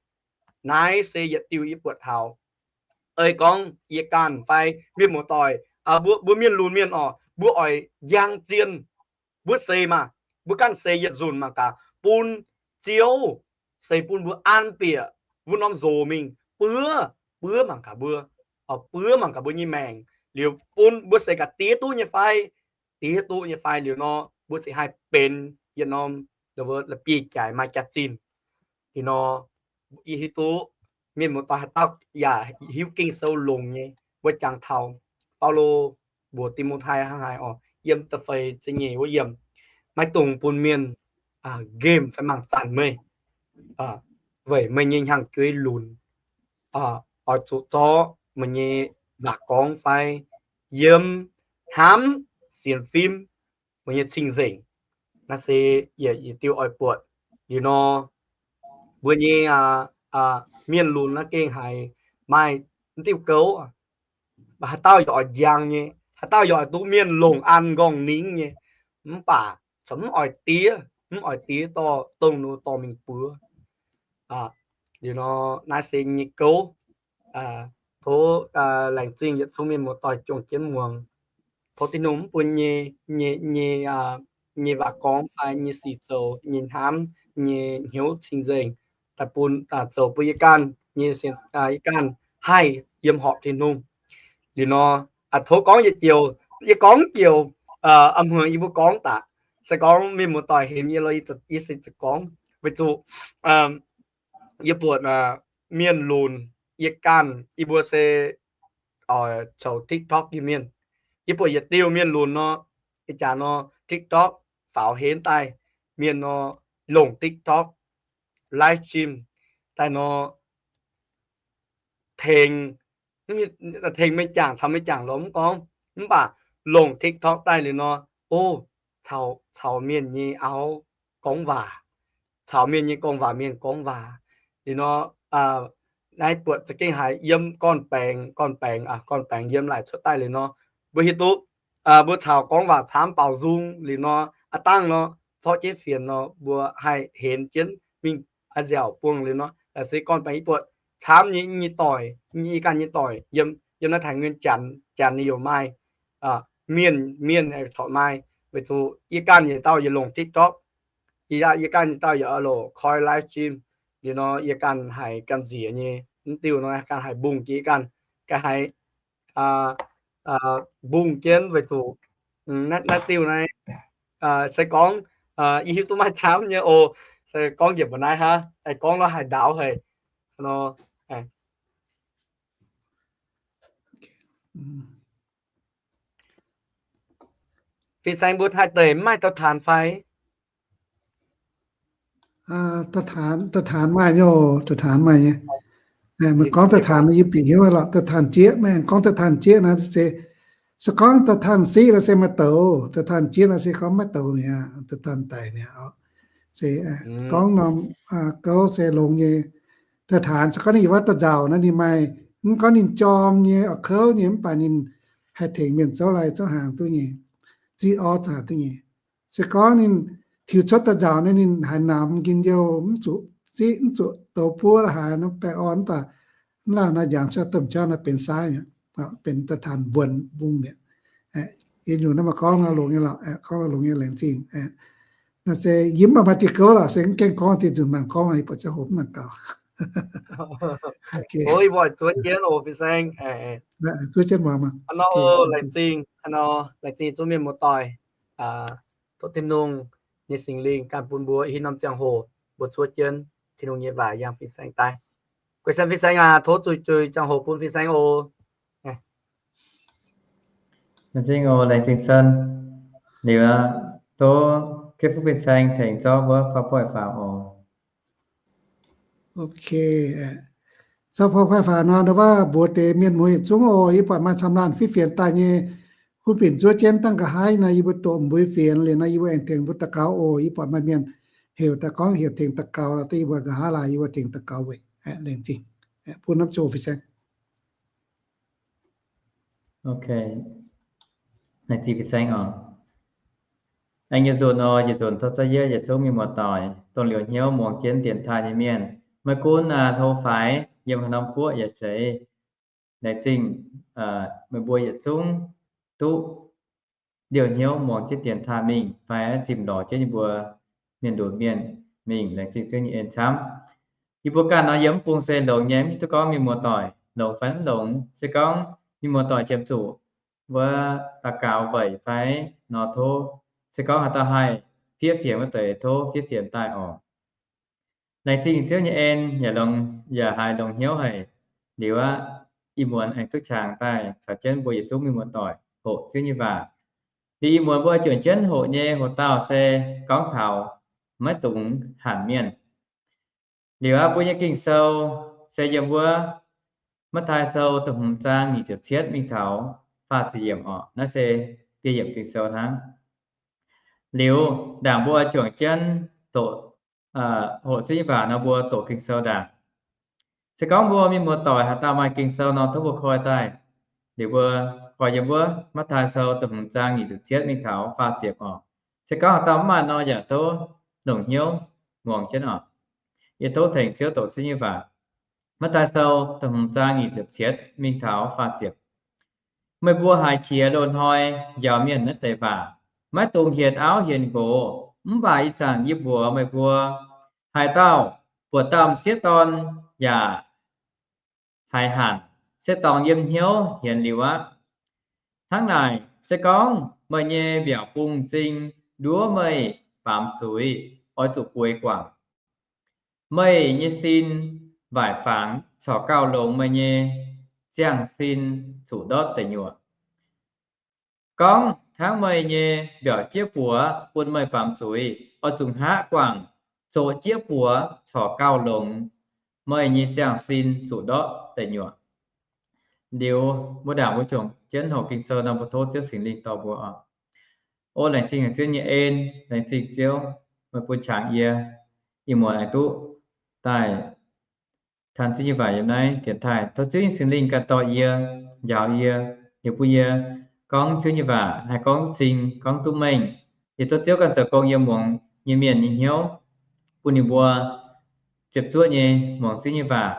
Naaiv se yietc diuh yie buatc taux. Ei gorngv yie ganh fai mienh muoz-doic, mbuo, mbuo mienh lunx mienh oc, mbuo oix njang zien. Mbuo seix maah, mbuo ganh seix yietc nzunc mangc gaax, bun Ziouv seix bun mbuo an bieqc wuov norm nzox mingh buov, buov mangc gaax mbuo, buov mangc gaax mbuo nyei maengc. Liuz bun mbuo seix gaax diev duqv nyei fai, diev duqv nyei fai liuz nor, mbuo cingx haih benx yietc norm la'bieiv-jaaix maaih jaax-zinh. Liuz nor, yie hiuv duqv mienh muoz-doic haaix dauh yaac hiuv Ging-Sou longx nyei, mbuo jangx taux Baulo mbuox Ti^mo^tai hnangv haaix oc, yiem da'feix ziepc nyeic wuov yiemc, maiv dungx bun mienh nqemh fai mangc zanc meih, weic meih nyei hnyangx-jeiv lunx. Oix zuqc zorqv meih nyei waac gorngv fai yiem hnamv, sienx fim, meih nyei cing-nzengc. Naaiv se yietc diuh oix buatc. Liuz nor, mbuo nyei mienh lunx naaiv gengh haiz maaih diuh gouv, haaix dauh yaac oix njang nyei, haaix dauh yaac oix duqv mienh longc an nqorngv ningv nyei. Mv baac corc mv oix diev, mv oix diev dorh dongh nor dorh mingh buov. Liuz nor, naaiv se nyei gouv. Tov laengz zingh yietc zungv mienh muoz-doic juangc jienv muangx. Tov Tin-Hungh mv bun nyei, nyei, nyei, nyei waac gorngv fai nyei sic zoux, nyei hnamv, nyei hnyouv cing-nzengc daaih bun, zoux bun yie ganh nyei, yie ganh haih yiem horpc Tin-Hungh. Liuz nor, tov gorngv yietc joux, yie gorngv joux, a'hmuangx yie mbuo gorngv daaih, se gorngv mienh muoz-doic hemx yie lo, yie se gorngv weic zuqc yie buatc mienh lunx, yie ganh, yie mbuo se oix zoux TikTok nyei mienh. Yie buatc yietc diuh mienh lunx nor, ih jaax nor TikTok faaux henv daaih, mienh nor longc TikTok live stream daaih nor, tengx, tengx meih jangc, caux meih jangc lorz mv gorngv, mv baac longc TikTok daaih liuz nor, o, caux, caux mienh nyei auv gorngv waac, caux mienh nyei gorngv waac, mienh gorngv waac. Liuz nor, naaiv buatc za'gengh haiz yiem gorn-baengx, gorn-baengx, gorn-baengx yiem laaic cuotv daaih liuz nor, mbuo hiuv duqv mbuo caux gorngv waac camv baaux nzung liuz nor, aav dangh nor, corc jienv fienx nor, mbuo haih henx jienv mingh nziaauc buangh liuz nor, laaix se gorn-baengx yie buatc camv nyei, nyei doic, yie ganh nyei doic yiem, yiem naaiv Taiv Nguyen Janx, Janx ninh youc maaih, mienh, mienh corc maaih, weic zuqc yie ganh yietc dauh yaac longc TikTok, yie ganh yietc dauh yaac loc koi live stream, liuz nor yie ganh haiz ganh nziex nyei, mv diuh nor ganh haiz mbungh jiex yie ganh, ganh haiz mbungh jienv weic zuqc naaiv diuh naaiv, se gorngv, yie hiuv duqv maaih camv nyei oc, se gorngv njiec mbuo naaiv hnangv, gorngv nor haaix ndaauv haic. Fin-saeng mbuo taaih deic mv maaih dauh taanx fai? Dauh taanx maaih nyei, dauh taanx maaih nyei. Meih gorngv da'tanx yie bieqc hnyouv lorqc, da'tanx jieqv, meih aengx gorngv da'tanx jieqv naaiv se, se gorngv da'tanx siqv naaiv se maaih douz, da'tanx jieqv naaiv se gorngv maiv douz mi'aqv, da'tanx daic mi'aqv. Se gorngv norm gouv se longx nyei. Da'tanx se gorngv ninh yiem wuov da'nzauc naaiv ninh maaih, mv gorngv ninh jorm nyei, orqc kouv nyei, mv baac ninh haih tengx mienh zouv lai zouv hnaangx duqv nyei, ziqv orv zouv hnaangx duqv nyei. Se gorngv ninh tiux cuotv da'nzauc naaiv ninh haiz namx njien-youh, mv zuqc ziqv, mv zuqc douz buov la'haaix, norm baengh orn, mv baac mv lauh naaiv njangx cuotv domh jauv naaiv benx saaiv mi'aqv, benx da'tanx mbuonx mbung mi'aqv. Yie nyungc naaiv maaih gorngv nor longx nyei lorqc, gorngv nor longx nyei, laengz zingh. Naaiv se yie mv baac maaih diuh gouv lorqc, se mv gaengh gorngv diuh nzunc maanc gorngv, yie buatc ziangh hoc mv nangc gaux. Zuov jienv muangx, laengz zingh, laengz zingh zuangx mienh muoz-doic. Tov Tin-Hungh nyei Singx Lingh ganh bun mbuo hiuv norm ziangh hoc mbuo zuov jienv Tin-Hungh nyei waac yangh fin-saeng daaih. Guei San fin-saeng aac, tov zuiz-juiz ziangh hoc bun fin-saeng oc. Laengz zingh oc, laengz zingh San. Liuz aqv, tov Gift fin-saeng tengx zorqv wuov PowerPoint faaux oc. Ok, zorqv PowerPoint faaux nor, ndau wuov mbuox deix mienh muoz yietc zungv oc. Yie buatc maaih camv laanh fiev fienx daaih nyei. Kuv binc zuov jienv dangh nqa'haav nor, yie mbuo doqc mbuo fienx liuz nor, yie mbuo aengx tengx mbuo daux gaux oc. Yie buatc maaih mienh heuc daaih gorngv heuc tengx daux gaux nor, da'yie mbuo nqa'haav laaix yie mbuo tengx daux gaux weic. Laengz zingh, bun norm ziangh hoc fin-saeng. Ok, laengz zingh fin-saeng oc. Aengx yietc nzunc nor, yietc nzunc tov za'yietv yietc zungv mienh muoz-doic, dongh liouc hnyouv muangx jienv dienx taaih nyei mienh, maiv gunv hlo faix, yiem haaix norm guoqv yaac zeiz. Laengz zingh meih mbuo yietc zungv duqv liouc hnyouv muangx jienv dienx taaih mingh fai zimh lorz jienv yie mbuo mienh lunx mienh mingh. Laengz zingh Ziouv nyei en camv. Yie mbuo ganh nor yiem mv bung se longx nyei, mv hiuv duqv gorngv mienh muoz-doic longx fai mv longx. Se gorngv mienh muoz-doic ziepc zuqc wuov daux gaux weic fai nor tov, se gorngv haaix dauh haih fiev fienx wuov deix tov fiev fienx daaih oc. Laengz zingh Ziouv nyei en yaac longx, yaac haiz longx hnyouv haic. Liuz aqv, ih muonz aengx duqv qangx daaih caux jienv mbuo yietc zungv mienh muoz-doic hoqc Ziouv nyei waac. Liuz ih muonz mbuo juangc jienv hoqc nyei hoc dauh se gorngv taux maiv dungx hanc mienh. Liuz aqv, mbuo nyei Ging-Sou se yiem wuov Matv^taai Sou da'hmz zaang nyic ziepc cietv mingh taux faah ziepc yiemc oc. Naaiv se biei yiemc Ging-Sou hnangv. Liuz ndaangc mbuo juangc jienv doqc, hoqc Ziouv nyei waac nor, mbuo doqc Ging-Sou ndaangc. Se gorngv mbuo mienh muoz-doic haaix dauh maaih Ging-Sou nor, tov mbuo koi daaih. Liuz mbuo koi yiem wuov Matv^taai Sou da'hmz zaang nyic ziepc cietv mingh taux faah ziepc oc. Se gorngv haaix dauh mv maaih nor, yaac tov longc hnyouv muangx jienv oc. Yie tov tengx Ziouv doqc Ziouv nyei waac. Matv^taai Sou da'hmz zaang nyic ziepc cietv mingh taux faah ziepc. Meih mbuo haiz qiex loz-hnoi njaaux mienh naaiv deix waac, maiv dungx hienx auv hienx nqox. Mv baac ih zanc yie mbuox meih mbuo, haaix dauh buoqc dauh m'sieqv dorn yaac haiz hanc, se dorngc yiem hnyouv hienx liuz aqv. Hnangv naaic, se gorngv meih nyei mbiaauc bung m'zing nduov meih baamz zuiz, oix zuqc bueix guangc. Meih nyei sin waaic fangx corc gauh longx meih nyei ziangh sin zuqc ndortv deic nyuoqc. Gorngv hnangv meih nyei mbiaauc jieqv buoz bun meih baamz zuiz, oix zuqc hngaqv guangc zoqc jieqv buoz corc gauh longx meih nyei ziangh sin zuqc ndortv deic nyuoqc. Liuz mbuo ndaangc mbuo juangc jienv hoqc Ging-Sou nor, mbuo tov Ziouv Singx Lingh dorh mbuo oc. O laengz zingh haic Ziouv nyei en, laengz zingh Ziouv meih bun qangx yie ih muonz aengx duqv daaih tan Ziouv nyei waac yiem naaiv dienx taaih. Tov Ziouv nyei Singx Lingh ganh dorh yie, njaaux yie, liuz bun yie gorngv Ziouv nyei waac haih gorngv duqv cing, gorngv duqv mengh. Yie tov Ziouv ganh zoux gong yiem muangx nyei mienh nyei hnyouv, bun ninh mbuo ziepc zuoqv nyei muangx Ziouv nyei waac.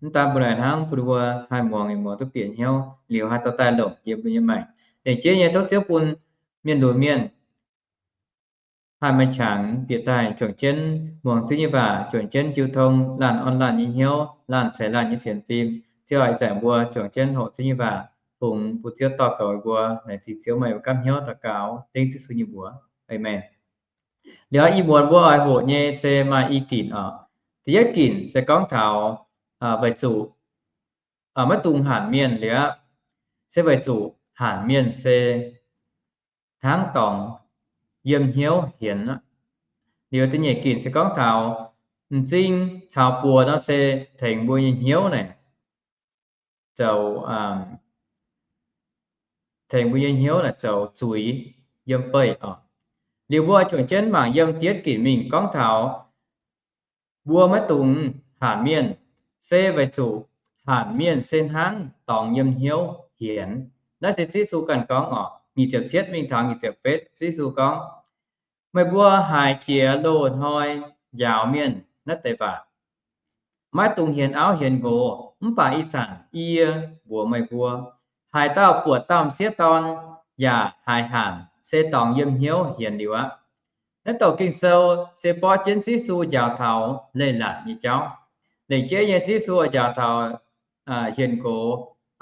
Mv daan bun naaic hnangv, bun ninh mbuo haih muangx, muangx duqv bieqc hnyouv liuz haih dorh daaih longc yiem mbuo nyei maengc. Lengc jeiv nyei tov Ziouv bun mienh lunx mienh haih maaih qangx bieqc daaih juangc jienv muangx Ziouv nyei waac, juangc jienv jiu tong laanh orn laanh nyei hnyouv, laanh ceix laanh nyei sienx fim. Ziouv aac, ih zanc mbuo juangc jienv hoqc Ziouv nyei waac, fungx bun Ziouv dorh goux mbuo. Laengz zingh Ziouv, meih mbuo gapv hnyouv daux gaux dengv Yesu nyei mbuox. Aamen. Liuz ih muonz mbuo oix hoqc nyei se maaih i ginc oc. Da'yietv ginc se gorngv taux weic zuqc maiv dungx hanc mienh liuz aqv, se weic zuqc hanc mienh se hnangv dorngx yiem hnyouv hienx aqv. Liuz da'nyeic ginc se gorngv taux m'zing caux buoz nor se tengx mbuo nyei hnyouv naaic zoux, tengx mbuo nyei hnyouv naaic zoux zuiz yiem beih oc. Liuz mbuo juangc jienv mangc yiem Dienv Ginc mingh gorngv taux mbuo maiv dungx hanc mienh, se weic zuqc hanc mienh se hnangv dorngx yiem hnyouv hienx. Naaiv se Ziouv Yesu ganh gorngv oc. Nyic ziepc cietv mingh taux nyic ziepc betv, Ziouv Yesu gorngv, meih mbuo haiz jiex loz-hnoi njaaux mienh naaiv deix waac, maiv dungx hienx auv hienx nqox. Mv baac ih zanc yie mbuox meih mbuo, haaix dauh buoqc dauh m'sieqv dorn yaac haiz hanc se dorngx yiem hnyouv hienx liuz aqv. Naaiv douc Ging-Sou se borqv jienv Ziouv Yesu njaaux taux leiz-latc nyei jauv. Lengc jeiv nyei Ziouv Yesu njaaux taux hienx nqox,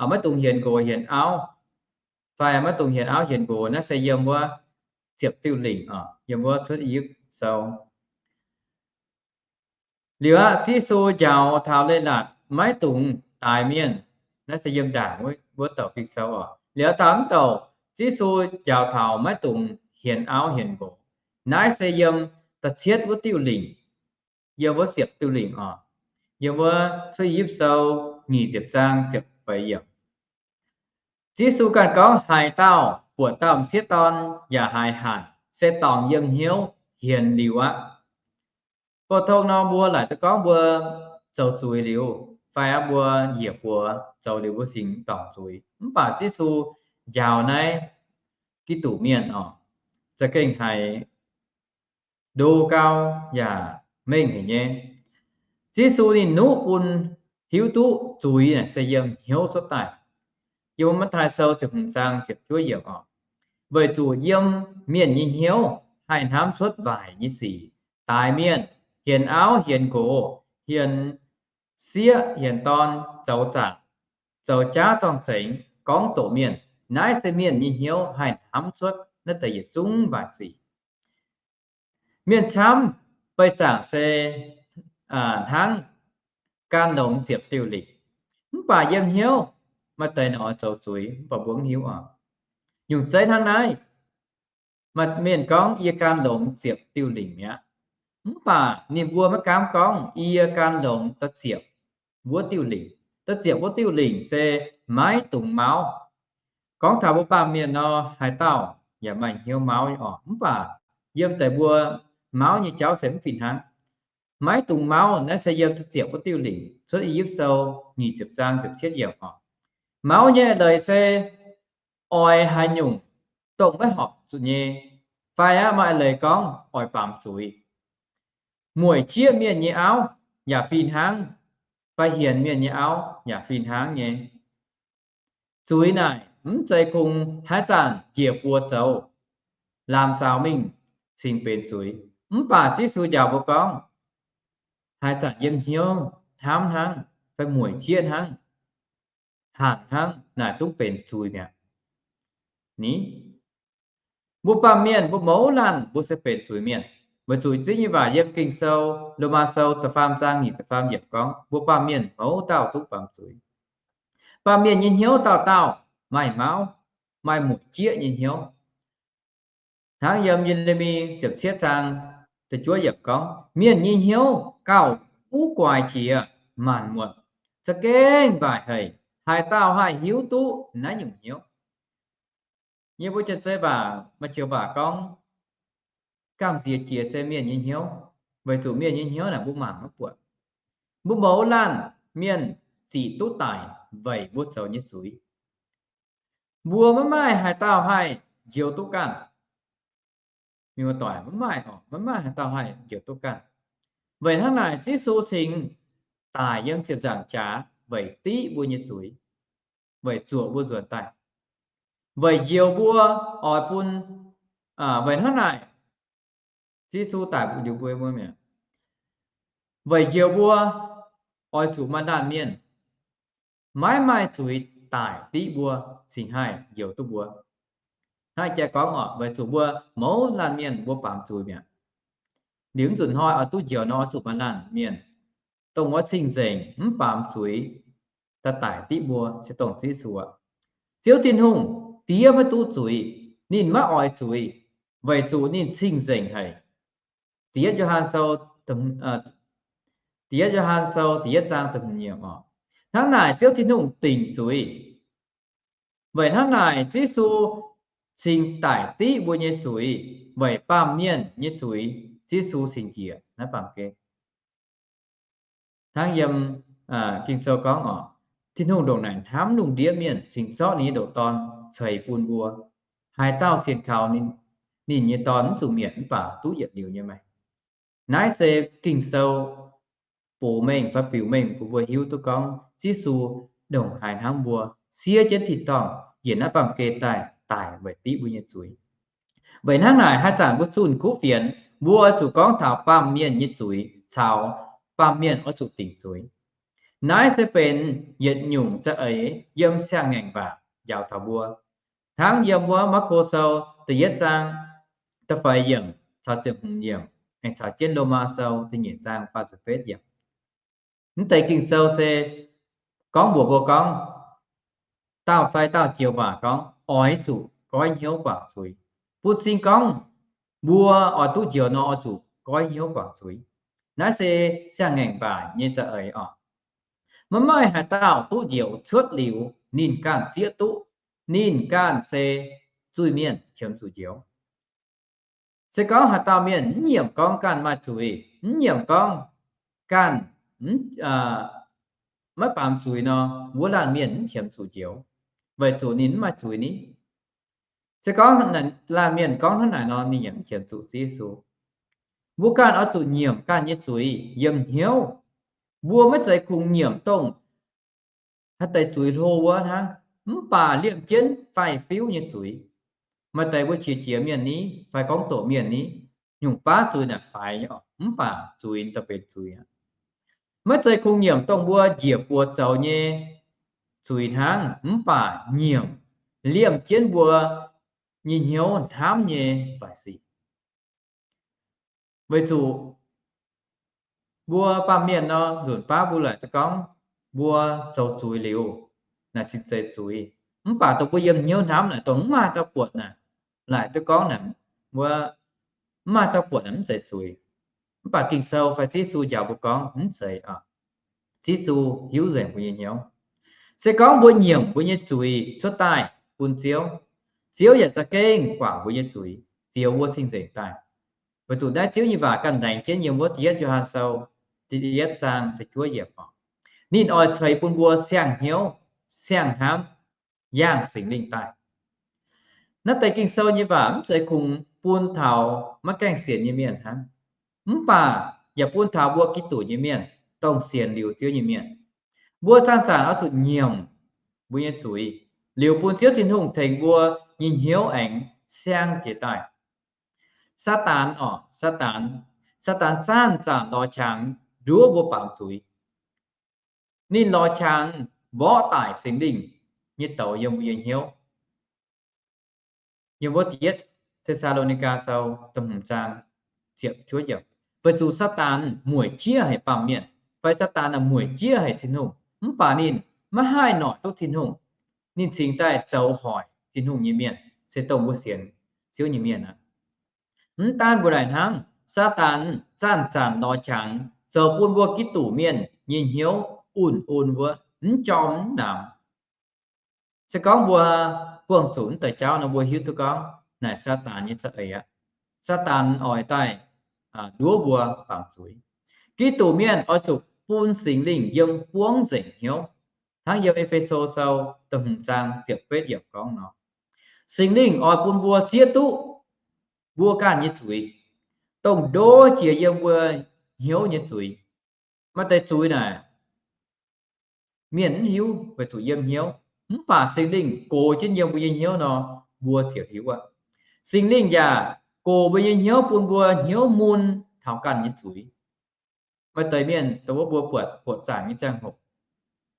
maiv dungx hienx nqox hienx auv, fai maiv dungx hienx auv hienx nqox, naaiv se yiem wuov ziepc diuh lingc oc, yiem wuov Cuotv I^yipv Sou. Liuz aqv, Ziouv Yesu njaaux taux leiz-latc maiv dungx daix mienh, naaiv se yiem ndaangc wuov douc Ging-Sou oc. Liuz taux mv douc Ziouv Yesu njaaux taux maiv dungx hienx auv hienx nqox, naaiv se yiem da'cietv wuov diuh lingc, yiem wuov ziepc diuh lingc oc, yiem wuov Cuotv I^yipv Sou nyic ziepc zaang ziepc feix yiemc. Ziouv Yesu ganh gorngv, haaix dauh buoqc dauh m'sieqv dorn yaac haiz hanc se dorngx yiem hnyouv hienx liuz aqv. Bou tong nor mbuo laaic duqv gorngv mbuo zoux zuiz liuz, fai aqv mbuo njiec buoz zoux liuz mbuo cingx dorngc zuiz. Mv baac Ziouv Yesu njaaux naaiv Giduc mienh oc, za'gengh haiz ndo gau yaac mengh haic nyei. Ziouv Yesu ninh nuqv bun hiuv duqv zuiz naaic se yiem hnyouv cuotv daaih. Yiem Matv^taai Sou ziepc hmz zaang ziepc juov yiemc oc. Weic zuqc yiem mienh nyei hnyouv haih hnamv cuotv waaic nyei sic, daix mienh, hienx auv hienx nqox, hienx sieqv hienx dorn, zoux zaangc, zoux jaav zorng-zengx, gorngv doqc mienh. Naaiv se mienh nyei hnyouv haih hnamv cuotv naaiv deix yietc zungv waaic sic. Mienh camv beih zaangc se hnangv gan longx ziepc diuh lingc, mv baac yiem hnyouv maaih deix nor oix zoux zuiz, mv baac mbuo mv hiuv oc. Nyungc zeiv hnangv naaiv, maaih mienh gorngv yie gan longx ziepc diuh lingc mi'aqv. Mv baac ninh mbuo maiv gaamv gorngv yie gan longx da'ziepc wuov diuh lingc. Da'ziepc wuov diuh lingc se maiv dungx mauv. Gorngv taux mbuo baamh mienh nor, haaix dauh yaac maaih hnyouv mauv nyei oc. Mv baac yiem deix mbuo mauv nyei jauv se mv fih hnangv. Maiv dungx mauv naaiv se yiem da'ziepc wuov diuh lingc, Cuotv I^yipv Sou nyic ziepc zaang ziepc cietv yiemc oc. Mauv nyei eix leiz se oix haaix nyungc dongh maiv horpc zuqc nyei, fai aqv maaih eix leiz gorngv oix baamz zuiz. Mueic jieqv mienh nyei auv yaac fih hnangv, fai hienx mienh nyei auv yaac fih hnangv nyei. Zuiz naaic mv zeiz kungx haaix zanc njiec buoz zoux, laamh zaux mingh cingx benx zuiz. Mv baac Ziouv Yesu njaaux mbuo gorngv, haaix zanc yiem hnyouv hnamv hnangv, fai mueic jieqv hnangv, hanc hnangv, naaic zungv benx zuiz mi'aqv. Ni, mbuo baamh mienh mbuo mouz laanh mbuo se benx zuiz mienh, weic zuqc Ziouv nyei waac yiem Ging-Sou, Lomaa Sou da'faam zaang nyic ziepc faam yiemc gorngv, mbuo baamh mienh mouz dauh zungv baamz zuiz. Baamh mienh nyei hnyouv dauh dauh maaih mauv, maaih mueic jieqv nyei hnyouv. Hnangv yiem Ye^le^mi ziepc cietv zaang da'juov yiemc gorngv, mienh nyei hnyouv gauh uv guaix jiex maanc muotc, za'gengh mbaaic haic. Haaix dauh haih hiuv duqv naaiv nyungc hnyouv? Yie mbuo janx-zei waac maaih joux waac gorngv, gamh nziex jiex se mienh nyei hnyouv, weic zuqc mienh nyei hnyouv naaic mbuo mangc maiv buatc. Mbuo mouz laanh mienh zic duqv daic weic mbuo zoux nyei zuiz. Mbuo maiv maaih haaix dauh haih njoux duqv ganh. Mienh muoz-doic, maiv maaih oc, maiv maaih haaix dauh haih njoux duqv ganh. Weic hnangv naaic Ziouv Yesu cingx daic yiem ziepc nzaangc jaax weic div mbuo nyei zuiz, weic zuoqc mbuo nzuonx daaih, weic njoux mbuo oix bun, weic hnangv naaic Ziouv Yesu daic liuz mbuo mi'aqv. Weic njoux mbuo oix zuqc maaih laanh mienh maiv maaih zuiz daic div mbuo, cingx haih njoux duqv mbuo. Hnangv jaa gorngv oc, weic zuqc mbuo mouz laanh mienh mbuo baamz zuiz mi'aqv. Liuz mv nzunc hnoi oix duqv njoux nor, oix zuqc maaih laanh mienh dongh wuov cing-nzengc mv baamz zuiz daaih daic div mbuo, se dongh Ziouv Yesu aqv. Ziouv Tin-Hungh diev maiv duqv zuiz, ninh maiv oix zuiz, weic zuqc ninh cing-nzengc haic. Da'yietv Yo^han Sou, Da'yietv Yo^han Sou da'yietv zaang da'hmz yiemc oc. Hnangv naaic Ziouv Tin-Hungh dingc zuiz. Weic hnangv naaic Yesu cingx daic div mbuo nyei zuiz, weic baamh mienh nyei zuiz Yesu cingx njiec naaiv baamh gen. Hnangv yiem Ging-Sou gorngv oc, Tin-Hungh ndongc naaic hnamv lungh ndiev mienh, cingx zorqv ninh nyei ndoqc Dorn ceix bun mbuo. Haaix dauh sienx kaux ninh nyei Dorn mv zuqc mietc mv baac duqv yietc liuz nyei maengc. Naaiv se Ging-Sou box mengh fai biux mengh bun mbuo hiuv duqv gorngv Yesu ndongc haaix hnamv mbuo, siev jienv tin-dorngh njiec naaiv baamh gen daaih daic weic div mbuo nyei zuiz. Weic hnangv naaic haaix zanc mbuo zunh kuv fienx, mbuo oix zuqc gorngv taux baamh mienh nyei zuiz caux baamh mienh oix zuqc dingc zuiz. Naaiv se benx yietc nyungc za'eix yiem siang-ngaengc waac njaaux taux mbuo. Hnangv yiem wuov Maako Sou da'yietv zaang da'feix yiemc caux ziepc hmz yiemc, aengx caux jienv Lomaa Sou da'nyeic zaang faah ziepc betv yiemc. Mv deix Ging-Sou se gorngv mbuox mbuo gorngv, dauh fai dauh joux waac gorngv, oix zuqc goiv hnyouv guangc zuiz. Bun cing gorngv mbuo oix duqv njoux nor, oix zuqc goiv hnyouv guangc zuiz. Naaiv se siang-ngaengc waac nyei za'eix oc. Maiv maaih haaix dauh duqv njoux cuotv liuz ninh ganh zieqv duqv. Ninh ganh se zuiz-mienh qiemx zuqc njoux. Se gorngv haaix dauh mienh mv nyiemc gorngv ganh maaih zuiz, mv nyiemc gorngv ganh maiv baamz zuiz nor, wuov laanh mienh mv qiemx zuqc njoux, weic zuqc ninh mv maaih zuiz ni. Se gorngv laanh mienh gorngv hnangv naaic nor, ninh yaac mv qiemx zuqc Ziouv Yesu. Mbuo ganh oix zuqc nyiemc ganh nyei zuiz yiem hnyouv. Mbuo maiv zeiz kungx nyiemc dongh haaix deix zuiz hlo wuov hnangv, mv baac liemh jienv faix-fiuv nyei zuiz. Maaih deix mbuo qiex jiez mienh ni, fai gorngv doqc mienh ni, nyungc baav zuiz naaic faix nyei oc, mv baac zuiz daaih benx zuiz aqv. Maiv zeiz kungx nyiemc dongh mbuo njiec buoz zoux nyei zuiz hnangv, mv baac nyiemc liemh jienv mbuo nyei hnyouv hnamv nyei baaic sic. Weic zuqc mbuo baamh mienh nor, nzunc baav mbuo laaic duqv gorngv mbuo zoux zuiz liuz, naaic cingx zeiz zuiz. Mv baac dongh mbuo yiem hnyouv hnamv naaic, dongh mv maaih dauh buatc naaic, laaic duqv gorngv naaic, mbuo mv maaih dauh buatc naaic mv zeiz zuiz. Mv baac Ging-Sou fai Ziouv Yesu njaaux mbuo gorngv mv zeiz oc. Ziouv Yesu hiuv nzengc mbuo nyei hnyouv. Se gorngv mbuo nyiemc mbuo nyei zuiz cuotv daaih bun Ziouv, Ziouv yaac za'gengh guangc mbuo nyei zuiz, fioux mbuo cing-nzengc daaih. Weic zuqc naaiv Ziouv nyei waac ganh laengz jienv yiem wuov Da'yietv Yo^han Sou da'yietv zaang da'juov yiemc oc. Ninh oix ceix bun mbuo siang-hnyouv, siang-hnamv, yangh Singx Lingh daaih. Naaiv deix Ging-Sou nyei waac mv zeiz kungx bun taux maiv gaengh sienx nyei mienh hnangv, mv baac yaac bun taux mbuo Giduc nyei mienh, dongh sienx liuz Ziouv nyei mienh. Mbuo zanc-zanc oix zuqc nyiemc mbuo nyei zuiz, liuz bun Ziouv Tin-Hungh tengx mbuo nyei hnyouv aengx siang jiez daaih. Saa^taan oc, Saa^taan, Saa^taan zanc-zanc lorz qangx nduov mbuo baamz zuiz. Ninh lorz qangx mborqv daic Singx Lingh nyei douz yiem mbuo nyei hnyouv. Yiem wuov Da'yietv Te^saa^lo^ni^gaa Sou da'hmz zaang ziepc juov yiemc, weic zuqc Saa^taan mueic jieqv haic baamh mienh, fai Saa^taan mueic jieqv haic Tin-Hungh, mv baac ninh maiv haih noic duqv Tin-Hungh. Ninh cingx daaih zoux hoic Tin-Hungh nyei mienh, se dongh mbuo sienx Ziouv nyei mienh aqv. Mv daanv mbuo naaic hnangv, Saa^taan zanc-zanc lorz qangx zoux bun mbuo Giduc mienh nyei hnyouv un-un wuov, mv jorm mv namx. Se gorngv mbuo buangh zuqc naaiv deix jauv nor, mbuo hiuv duqv gorngv naaic Saa^taan nyei za'eix aqv. Saa^taan oix daaih nduov mbuo baamz zuiz. Giduc mienh oix zuqc bun Singx Lingh yiem buangv nzengc hnyouv, hnangv yiem E^fe^so Sou da'hmz zaang ziepc betv yiemc gorngv nor, Singx Lingh oix bun mbuo zieqv duqv mbuo ganh nyei zuiz, dongh ndo jiex yiem mbuo hnyouv nyei zuiz. Maaih deix zuiz naaic mienh mv hiuv weic zuqc yiem hnyouv, mv baac Singx Lingh gox jienv yiem mbuo nyei hnyouv nor, mbuo ziouc hiuv aqv. Singx Lingh yaac gox mbuo nyei hnyouv bun mbuo hnyouv mun taux ganh nyei zuiz. Maaih deix mienh dongh wuov mbuo buatc, buatc zaangc nyei ziangh hoc,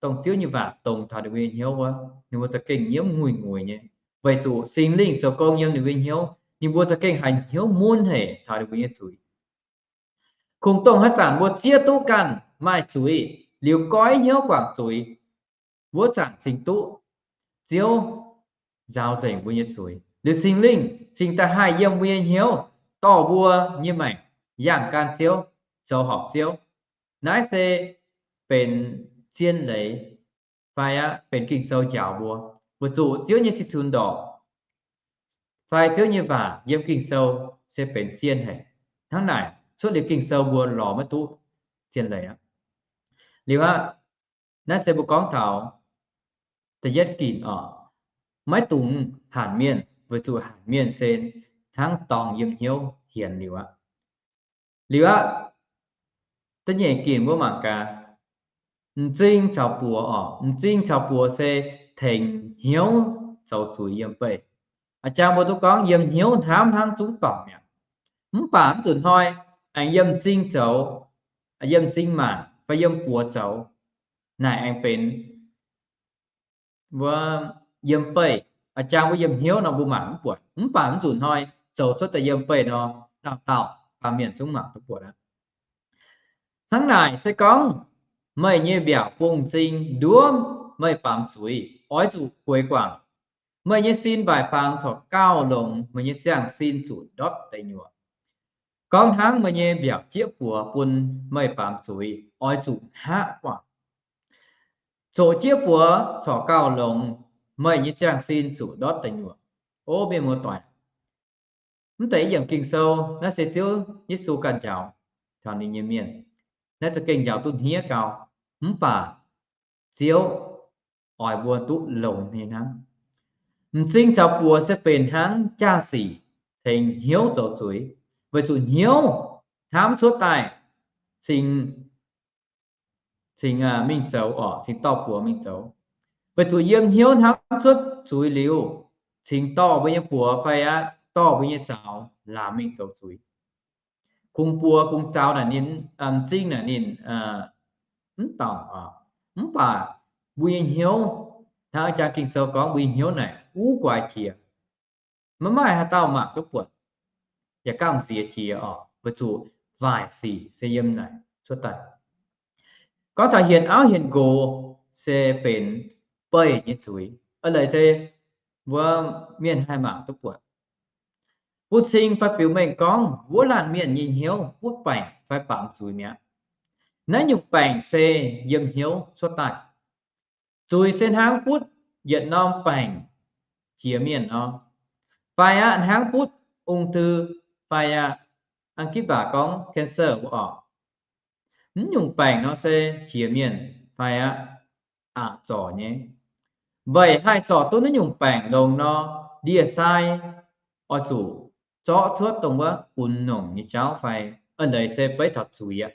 dongh Ziouv nyei waac dongz taux ninh mbuo nyei hnyouv wuov, ninh mbuo za'gengh nyiemv nguiz-nguiz nyei, weic zuqc Singx Lingh zoux gong yiem ninh mbuo nyei hnyouv, ninh mbuo za'gengh haiz hnyouv mun haic taux ninh mbuo nyei zuiz. Kungx dongh haaix zanc mbuo zieqv duqv ganh maaih zuiz, liuz goiv hnyouv guangc zuiz, wuov zanc cingx duqv Ziouv nzaaux nzengc mbuo nyei zuiz, liuz Singx Lingh cingx daaih haih yiem mbuo nyei hnyouv, dorh mbuo nyei maengc yangh gan Ziouv, zoux horpc Ziouv. Naaiv se benx zien leiz fai aqv, benx Ging-Sou njaaux mbuo, weic zuqc Ziouv nyei cih cunx ndorqc fai Ziouv nyei waac yiem Ging-Sou se benx zien haic. Hnangv naaic, cuotv liuz Ging-Sou mbuo lorz maiv duqv zien leiz aqv. Liuz aqv, naaiv se mbuo gorngv taux da'yietv ginc oc, maiv dungx hanc mienh, weic zuqc hanc mienh se hnangv dorngh yiem hnyouv hienx liuz aqv. Liuz aqv, da'nyeic ginc mbuo mangc gaax, m'zing caux buoz oc. M'zing caux buoz se tengx hnyouv zoux zuiz yiem beih. A'jang mbuo duqv gorngv yiem hnyouv hnamv hnangv zungv dorngc mi'aqv. Mv baac mv zuqc hnoi aengx yiem m'zing zoux, yiem m'zing maanc fai yiem buoz zoux, naaic aengx benx wuov yiem beih. A'jang wuov yiem hnyouv nor mbuo mangc mv buatc, mv baac mv zuqc hnoi zoux cuotv daaih yiem beih nor, dauh dauh baamh mienh zungv mangc duqv buatc aqv. Hnangv naaic se gorngv meih nyei mbiaauc bung m'zing nduov meih baamz zuiz, oix zuqc gueix guangc. Meih nyei sin mbaaic fangx corc gauh longx, meih nyei ziangh sin zuqc ndortv deic nyuoqc. Gorngv hnangv meih nyei mbiaauc jieqv buoz bun meih baamz zuiz, oix zuqc hngaqv guangc. Zoqc jieqv buoz corc gauh longx, meih nyei ziangh sin zuqc ndortv deic nyuoqc. O mienh muoz-doic, mv deix yiemc Ging-Sou naaiv se Ziouv Yesu ganh njaaux taux ninh nyei mienh. Naaiv za'gengh njaaux duqv hniev gau, mv baac Ziouv oix mbuo duqv longx nyei hnangv. M'zing caux buoz se benx hnangv jaa-sic tengx hnyouv zoux zuiz, weic zuqc hnyouv hnamv cuotv daaih cingx, cingx mingh zoux oc, cingx dorh buoz mingh zoux. Weic zuqc yiem hnyouv hnamv cuotv zuiz liuz, cingx dorh mbuo nyei buoz fai aqv, dorh mbuo nyei zaux laamx mingh zoux zuiz. Kungx buoz kungx zaux naaic ninh, m'zing naaic ninh mv dorngc oc. Mv baac mbuo nyei hnyouv, hnangv jang Ging-Sou gorngv mbuo nyei hnyouv naaic uv guaix jiex. Maiv maaih haaix dauh mangc duqv buatc, yaac gamh nziex jiex oc, weic zuqc waaic sic se yiem naaic cuotv daaih. Gorngv taux hienx auv hienx nqox se benx beih nyei zuiz. Eix leiz se mbuo mienh haih mangc duqv buatc. Butv cing fai biux mengh gorngv wuov laanh mienh nyei hnyouv butv baengc fai baamz zuiz mi'aqv. Naaiv nyungc baengc se yiem hnyouv cuotv daaih. Zuiz se hnangv butv yietc norm baengc jiex mienh nor, fai aqv hnangv butv ung-thư, fai aqv, Ang^gitv waac gorngv cancer wuov oc. Mv nyungc baengc nor se jiex mienh fai aqv, aqc zorc nyei. Weic haih zorc duqv naaiv nyungc baengc longx nor, ndie-sai oix zuqc zorqv cuotv dongh wuov gunx nongc nyei jauv fai eix leiz se beiv taux zuiz aqv.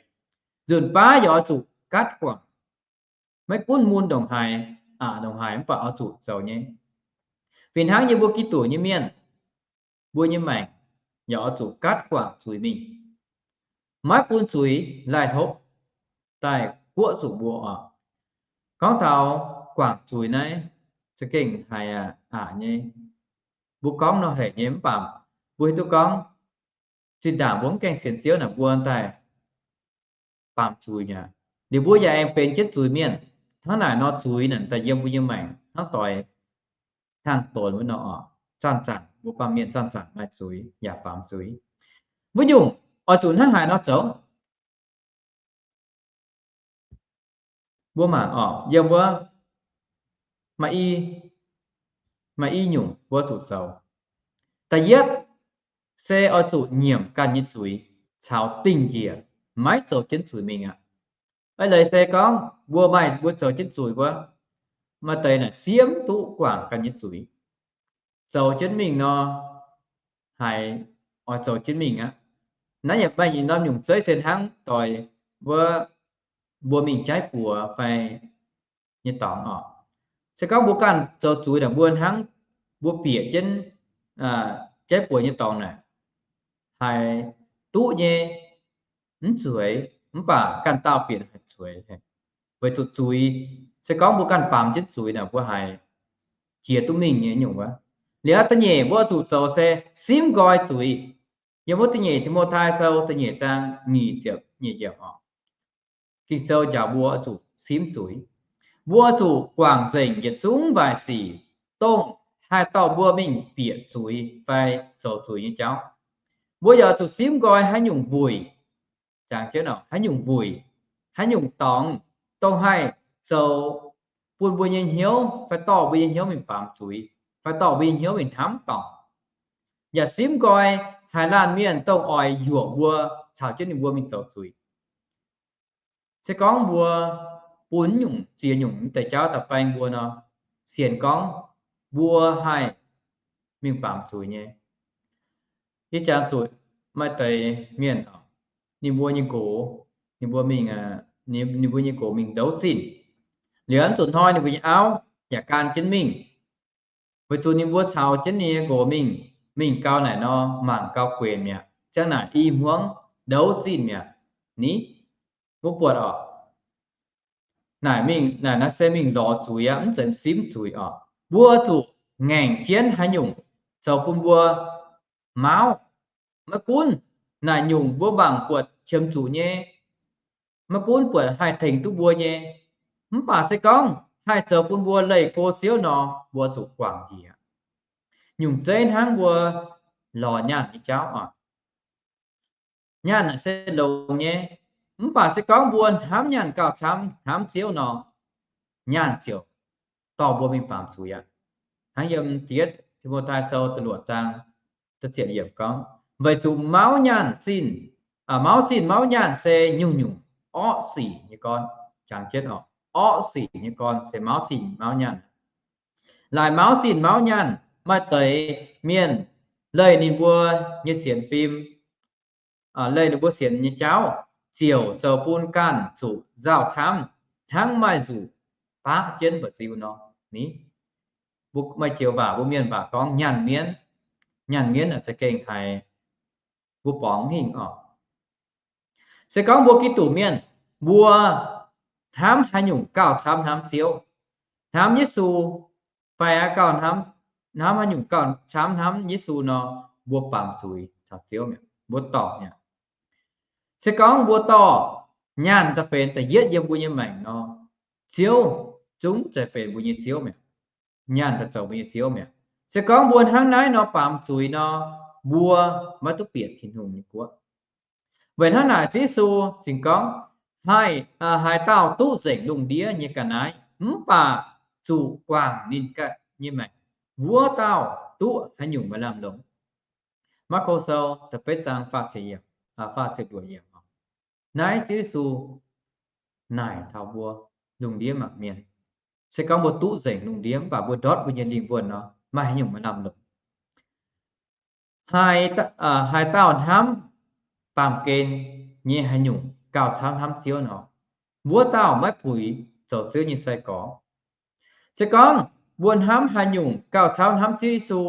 Nzunc baav yaac oix zuqc gaatv guangc. Maiv gunv mun ndongc haaix, aqc ndongc haaix mv baac oix zuqc zoux nyei. Fih hnangv yie mbuo Giduc nyei mienh, mbuo nyei maengc yaac oix zuqc gaatv guangc zuiz mingh, maiv bun zuiz laih hlopv daaih guoqv zuqc mbuo oc. Gorngv taux guangc zuiz naaiv za'gengh haiz aqc nyei. Mbuo gorngv nor haic nyei mv baac mbuo hiuv duqv gorngv zinh ndaangc mbuo mv gaengh sienx Ziouv naaic mbuo daaih baamz zuiz mi'aqv. Liuz mbuo yaac aengx benx jienv zuiz mienh. Hnangv naaic nor zuiz naaic daaih yiem mbuo nyei maengc hnangv doix hnaangx donx wuov nor oc. Zanc-zanc mbuo baamh mienh zanc-zanc maaih zuiz yaac baamz zuiz. Mbuo nyungc oix zuqc hnangv haaix nor zoux? Mbuo mangc oc, yiem wuov maaih i, maaih i nyungc mbuo zuqc zoux. Da'yietv se oix zuqc nyiemc ganh nyei zuiz caux dingh njiec, maiv zoux jienv zuiz mingh aqv. Eix leiz se gorngv mbuo maaih mbuo zoux jienv zuiz wuov, maaih deix naaic siemv duqv guangc ganh nyei zuiz. Zoux jienv mingh nor, haiz oix zoux jienv mingh aqv. Naaiv yaac maaih norm nyungc zeiv se hnangv doix wuov mbuo mingh jaiv buoz fai nyei dorngx oc. Se gorngv mbuo ganh zoux zuiz naaic mbuo hnangv mbuo bieqc jienv jaiv buoz nyei dorngx naaic, haiz duqv nyei mv zueiz, mv baac ganh dauh bieqc haiz zueiz. Weic zuqc zuiz, se gorngv mbuo ganh baamz jienv zuiz naaic mbuo haiz jiex duqv mingh nyei nyungc wuov. Liuz da'nyeic mbuo zuqc zoux se simv nqoi zuiz. Yiem wuov da'nyeic Ti^mo^tai Sou da'nyeic zaang nyic ziepc nyeic yiemc oc. Ging-Sou njaaux mbuo zuqc simv zuiz. Mbuo zuqc guangc nzengc yietc zungv waaic sic, dongh haih dorh mbuo mingh bieqc zuiz fai zoux zuiz nyei jauv. Mbuo yaac zuqc simv nqoi haaix nyungc wuic, jangx jienv haaix nyungc wuic, haaix nyungc dorngx, dongh haih zoux bun mbuo nyei hnyouv fai dorh mbuo nyei hnyouv mingh baamz zuiz, fai dorh mbuo nyei hnyouv mingh hnamv dorngc. Yaac simv nqoi haaix laanh mienh dongh oix yuoqc mbuo, caux jienv ninh mbuo mingh zoux zuiz. Se gorngv mbuo bun nyungc ziex nyungc mv deix jauv daaih baeng mbuo nor, sienx gorngv mbuo haih mingh baamz zuiz nyei. Ih jangx zuqc maaih deix mienh, ninh mbuo nyei nqox, ninh mbuo mingh, ninh mbuo nyei nqox mingh ndouv zinh. Liuz zuqc hnoi ninh mbuo nyei auv yaac gan jienv mingh, weic zuqc ninh mbuo caux jienv ninh nyei nqox mingh, mingh gau naaic nor, mangc gau guenc mi'aqv. Ziang naaic i hmuangv ndouv zinh mi'aqv. Ni, mbuo buatc oc, naaic mingh, naaic naaiv se mingh lorz zuiz aqv, mv zeiz simv zuiz oc. Mbuo zuqc ngaengc jienv haaix nyungc zoux bun mbuo mauv. Maiv gunv naaic nyungc mbuo mangc buatc qiemx zuqc nyei, maiv gunv buatc haih tengx duqv mbuo nyei, mv baac se gorngv haih zoux bun mbuo leih go Ziouv nor, mbuo zuqc guangc njiec. Nyungc zeiv hnangv mbuo lorz nyaanh nyei jauv oc. Nyaanh naaic se longx nyei, mv baac se gorngv mbuo hnamv nyaanh gauh camv hnamv Ziouv nor, nyaanh ziouc dorh mbuo mingh baamz zuiz aqv. Hnangv yiem da'yietv Ti^mo^tai Sou da'luoqc zaang da'ziepc yiemc gorngv, weic zuqc mauv nyaanh zinh, mauv zinh mauv nyaanh se nyungc-nyungc orqv sic nyei gorn. Jangx jienv oc, orqv sic nyei gorn se mauv zinh mauv nyaanh. Laaic mauv zinh mauv nyaanh, maaih deix mienh leih ninh mbuo nyei sienx fim, leih ninh mbuo sienx nyei jauv, ziouc zoux bun ganh zuqc nzauh camv, hnangv maaih nzuqc baqv jienv mba'ziu nor. Ni, mbuo maaih joux waac, mbuo mienh waac gorngv nyaanh mienv. Nyaanh mienv za'gengh haiz mbuo borngz hingh oc. Se gorngv mbuo Giduc mienh, mbuo hnamv haaix nyungc gauh camv hnamv Ziouv, hnamv Yesu, fai aqv gauh hnamv, hnamv haaix nyungc gauh camv hnamv Yesu nor, mbuo baamz zuiz caux Ziouv mi'aqv, mbuo dorngc mi'aqv. Se gorngv mbuo dorh nyaanh daaih benx da'yietv yiem mbuo nyei maengc nor, Ziouv zungv zeiz benx mbuo nyei Ziouv mi'aqv. Nyaanh daaih zoux mbuo nyei Ziouv mi'aqv. Se gorngv mbuo hnangv naaiv nor baamz zuiz nor, mbuo maiv duqv bieqc Tin-Hungh nyei guoqv. Weic hnangv naaic Ziouv Yesu cingx gorngv, haih, haaix dauh duqv nzengc lungh ndiev nyei ga'naaiv mv baac zuqc guangc ninh ganh nyei maengc, wuov dauh duqv haaix nyungc maaih lamh longc. Maako Sou da'betv zaang faah ziepc luoqc yiemc. Naaiv Ziouv Yesu naaic taux mbuo lungh ndiev mangc mienh, se gorngv mbuo duqv nzengc lungh ndiev mv baac mbuo ndortv mbuo nyei lingh wuonh nor, maaih haaix nyungc maaih lamh longc? Haaix dauh hnamv baamh gen nyei haaix nyungc gauh camv hnamv Ziouv nor, wuov dauh maiv puix zoux Ziouv nyei sai-gorx. Se gorngv mbuo hnamv haaix nyungc gauh camv hnamv Ziouv Yesu,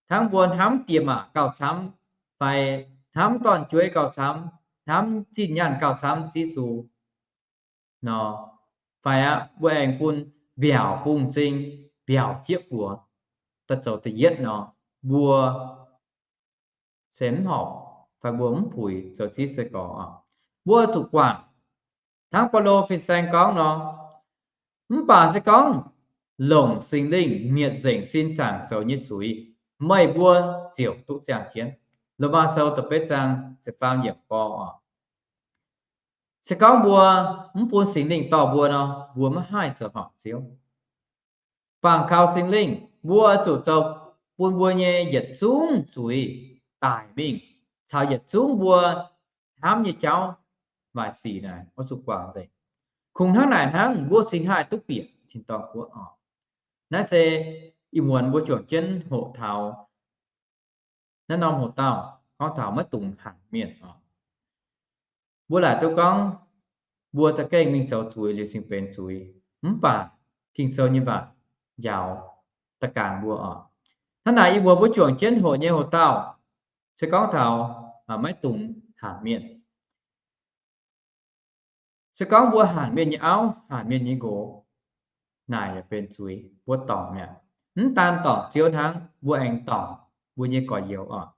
hnangv mbuo hnamv diex maac gauh camv, fai hnamv dorn-jueiv gauh camv, hnamv zinh nyaanh gauh camv Ziouv Yesu nor, fai aqv mbuo aengx bun mbiaauc bungx m'zing, mbiaauc jieqv buoz daaih zoux da'yietv nor, mbuo se mv horpc, fai mbuo mv puix zoux Ziouv sai-gorx oc. Mbuo zuqc guangc hnangv Baulo fin-saeng gorngv nor, mv baac se gorngv longc Singx Lingh mietc nzengc sin zaangc zoux nyei zuiz, meih mbuo ziouc duqv ziangh jienv. Lomaa Sou da'betv zaang ziepc faam yiemc gorngv oc, se gorngv mbuo mv bun Singx Lingh dorh mbuo nor, mbuo maiv haih zoux horpc Ziouv. Bangc kaux Singx Lingh, mbuo zuqc zoux bun mbuo nyei yietc zungv zuiz daic mingh, caux yietc zungv mbuo hnamv nyei jauv waaic sic naaic oix zuqc guangc nzengc. Kungx hnangv naaic hnangv mbuo cingx haih duqv bieqc tin-dorngh guoqv oc. Naaiv se ih muonz mbuo juangc jienv hoqc taux naaiv norm hoc dauh gorngv taux maiv dungx hanc mienh oc. Mbuo laaic duqv gorngv mbuo za'gengh mingh zoux zuiz liuz cingx benx zuiz, mv baac Ging-Sou nyei waac njaaux da'gaangc mbuo oc. Hnangv naaic ih muonz mbuo juangc jienv hoqc nyei hoc dauh se gorngv taux maiv dungx hanc mienh. Se gorngv mbuo hanc mienh nyei auv, hanc mienh nyei nqox, naaic yaac benx zuiz, mbuo dorngc mi'aqv. Mv daan dorngc Ziouv hnangv, mbuo aengx dorngc mbuo nyei gorx-youz oc.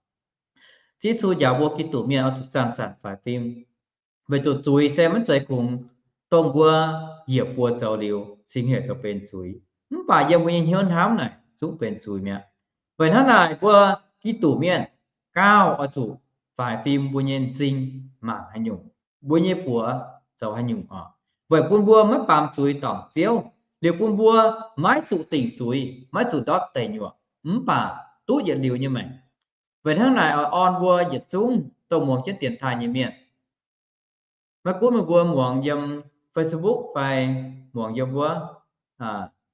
Ziouv Yesu njaaux mbuo Giduc mienh oix zuqc zanc-zanc faix fim, weic zuqc zuiz se maiv zeiz kungx dongh mbuo njiec buoz zoux liuz cingx hec zoux benx zuiz, mv baac yiem mbuo nyei hnyouv hnamv naaic zungv benx zuiz mi'aqv. Weic hnangv naaic mbuo Giduc mienh gauh oix zuqc faix fim mbuo nyei m'zing mangc haaix nyungc, mbuo nyei buoz zoux haaix nyungc oc. Weic bun mbuo maiv baamz zuiz dorngc Ziouv, liuz bun mbuo maiv zuqc dingc zuiz, maiv zuqc ndortv deic nyuoqc, mv baac duqv yietc liuz nyei maengc. Weic hnangv naaic oix orn mbuo yietc zungv dongh muangx jienv dienx taaih nyei mienh, maiv gunv meih mbuo muangx yiem Facebook fai muangx yiem wuov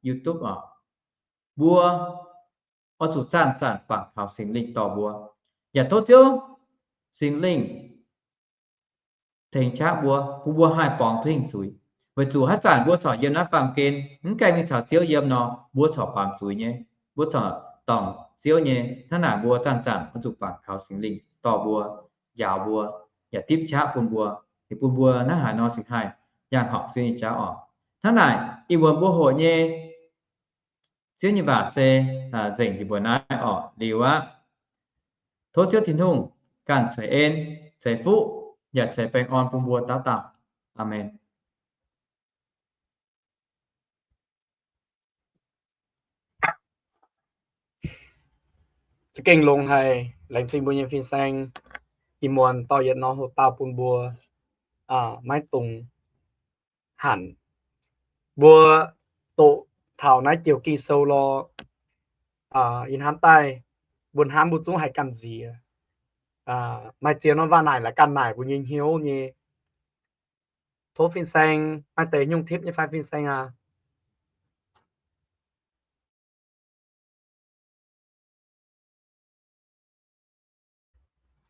YouTube oc, mbuo oix zuqc zanc-zanc bangc kaux Singx Lingh dorh mbuo, yaac tov Ziouv Singx Lingh tengx qaqv mbuo, bun mbuo haih borngz duqv hingh zuiz. Weic zuqc haaix zanc mbuo corc yiem naaiv baamh gen mv gaengh mingh caux Ziouv yiem nor, mbuo corc baamz zuiz nyei, mbuo corc dorngc Ziouv nyei. Hnangv naaic mbuo zanc-zanc oix zuqc bangc kaux Singx Lingh dorh mbuo, njaaux mbuo, yaac dipv qaqv bun mbuo, bun mbuo hnangv haaix nor cingx haih yangh horpc Ziouv nyei jauv oc. Hnangv naaic ih muonz mbuo hoqc nyei Ziouv nyei waac se nzengc yie mbuo naaiv orqc. Liuz aqv, tov Ziouv Tin-Hungh ganh ceix en, ceix fuqv, yaac ceix baengh orn bun mbuo dauh dauh. Aamen. Za'gengh longx haic, laengz zingh mbuo nyei fin-saeng ih muonz dorh yietc norm hoc-dauh bun mbuo maiv dungx hanc. Mbuo doqc taux naaiv joux Ging-Sou lorqc, ih hnamv daaih mbuo hnamv mbuo zungv haih gamh nziex. Maaih ziex norm waac naaic laaix ganh naaic mbuo nyei hnyouv nyei. Tov fin-saeng, maaih deix nyungc tipv nyei fai fin-saeng aac?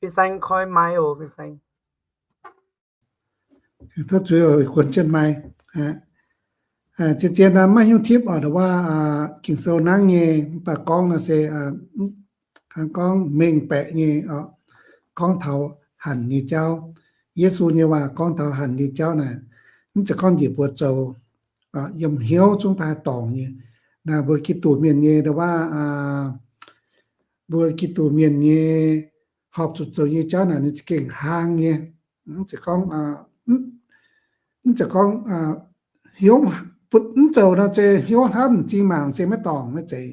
Fin-saeng koi maiv oc, fin-saeng. Tov zuiz guonx jienv maiv. Zien-zien maiv hiuv tipv oc, ndongc wuov Ging-Sou nangv nyei, mv baac gorngv nor se hnangv gorngv mengh baeqc nyei oc, gorngv taux hanc nyei jauv. Yesu nyei waac gorngv taux hanc nyei jauv naaic, mv zeiz gorngv njiec mbuo zoux, yiem hnyouv zungv daaih dorngc nyei. Naaiv mbuo Giduc mienh nyei ndongc wuov, mbuo Giduc mienh nyei horpc zuqc zoux nyei jauv naaic ninh za'gengh hlang nyei. Mv zeiz gorngv, mv zeiz gorngv hnyouv butv mv zoux nor se hnyouv hnamv m'zing mangc se maiv dorngc, maiv zeiz.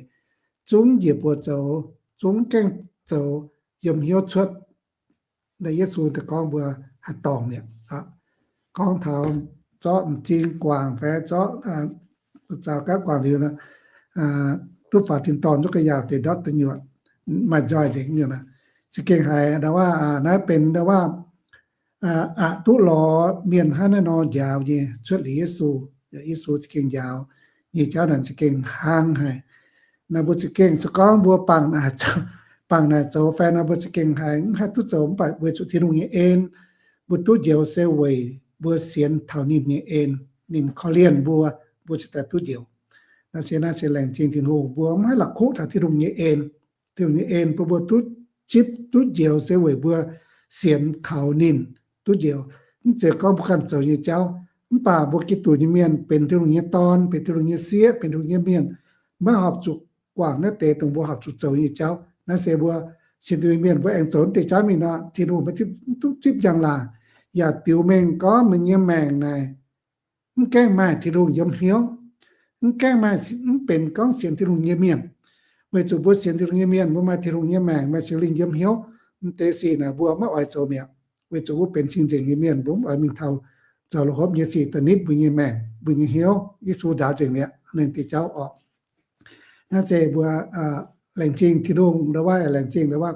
Zungv njiec mbuo zoux, zungv gaengh zoux yiem hnyouv cuotv. Naaiv Yesu daaih gorngv mbuo haih dorngc mi'aqv. Gorngv taux zorqv m'zing guangc fai zorqv zaux gapv guangc liuz, duqv faaux tin-dorngh nzuqv ga'yaauh deix ndortv da'nyuoqc, maaih nzoih nzengc nyei. Za'gengh haiz ndau wuov, naaiv benx ndau wuov, aqc duqv lorz mienh hnangv naaiv nor njaaux nyei cuotv liuz Yesu. Yesu za'gengh njaaux nyei jauv naaic za'gengh hlang haic. Naaiv mbuo za'gengh se gorngv mbuo bangc naaic zoux, bangc naaic zoux fai nor mbuo za'gengh haiz mv haih duqv zoux, mv baac weic zuqc Tin-Hungh nyei en, mbuo duqv njoux se weic mbuo sienx taux ninh nyei en, ninh korv-lienh mbuo, mbuo cingx daaih duqv njoux. Naaiv se, naaiv se laengz zingh Tin-Hungh, mbuo mv haih la'kuqv taux Tin-Hungh nyei en. Tin-Hungh nyei en bun mbuo duqv zipv duqv njoux se weic mbuo sienx kaux ninh duqv njoux. Mv zeiz gorngv mbuo ganh zoux nyei jauv. Mv baac mbuo Giduc nyei mienh benx Tin-Hungh nyei dorn, benx Tin-Hungh nyei sieqv, benx Tin-Hungh nyei mienh, maiv horpc zuqc guangc naaiv deix dongh mbuo horpc zuqc zoux nyei jauv. Naaiv se mbuo sienx Tin-Hungh nyei mienh mbuo aengx zoux naaiv deix jauv mingh nor, Tin-Hungh maiv duqv zipv njang-laangc, yaac biux mengh gorngv meih nyei maengc naaic mv gaengh maaih Tin-Hungh yiem hnyouv, mv gaengh maaih, mv benx gorngv sienx Tin-Hungh nyei mienh. Weic zuqc mbuo sienx Tin-Hungh nyei mienh, mbuo maaih Tin-Hungh nyei maengc, maaih Singx Lingh yiem hnyouv, mv deix sic naaic mbuo maiv oix zoux mi'aqv. Weic zuqc mbuo benx cing-nzengc nyei mienh, mbuo mv oix mingh taux zoux la'hopv nyei sic da'nitv mbuo nyei maengc, mbuo nyei hnyouv. Yesu njaaux nzengc mi'aqv, ninh deix jauv orqc. Naaiv se mbuo laengz zingh Tin-Hungh ndau wuov, laengz zingh ndau wuov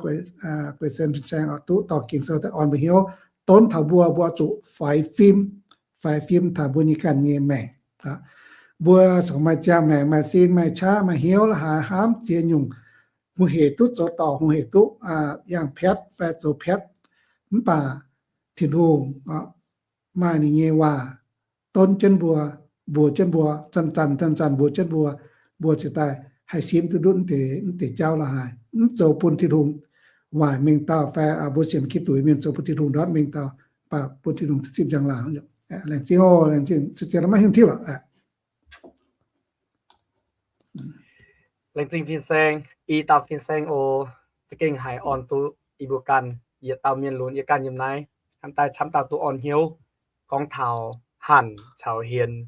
gueix sen fin-saeng oix duqv dorh Ging-Sou daaih orn mbuo hnyouv, donv taux mbuo, mbuo zuqc faix fim, faix fim taux mbuo nyei ganh nyei maengc. Mbuo corc maaih ziangh maengc, maaih sin, maaih qaqv, maaih hnyouv la'haaix, hnamv ziex nyungc, hungh hec duqv zoux dorngc, hungh hec duqv yangh piatv fai zoux piatv. Mv baac Tin-Hungh maaih ninh nyei waac donv jienv mbuo, mbuox jienv mbuo, zanc-zanc zanc-zanc mbuox jienv mbuo, mbuo cingx daaih haih simv duqv ndutv mv deix jauv la'haaix. Mv zoux bun Tin-Hungh waaic mengh dauh fai mbuo sienx Giduc mienh zoux bun Tin-Hungh ndortv mengh dauh, mv baac bun Tin-Hungh duqv zipv njang-laangc. Laengz zingh oc, laengz zingh, ziex ziex maiv hiuv tipv lorqc. Laengz zingh fin-saeng, i dauh fin-saeng oc. Za'gengh haiz orn duqv i mbuo ganh yietc dauh mienh lunx yie ganh yiem naaiv, hnamv daaih camv dauh duqv orn hnyouv gorngv taux hanc caux hienx,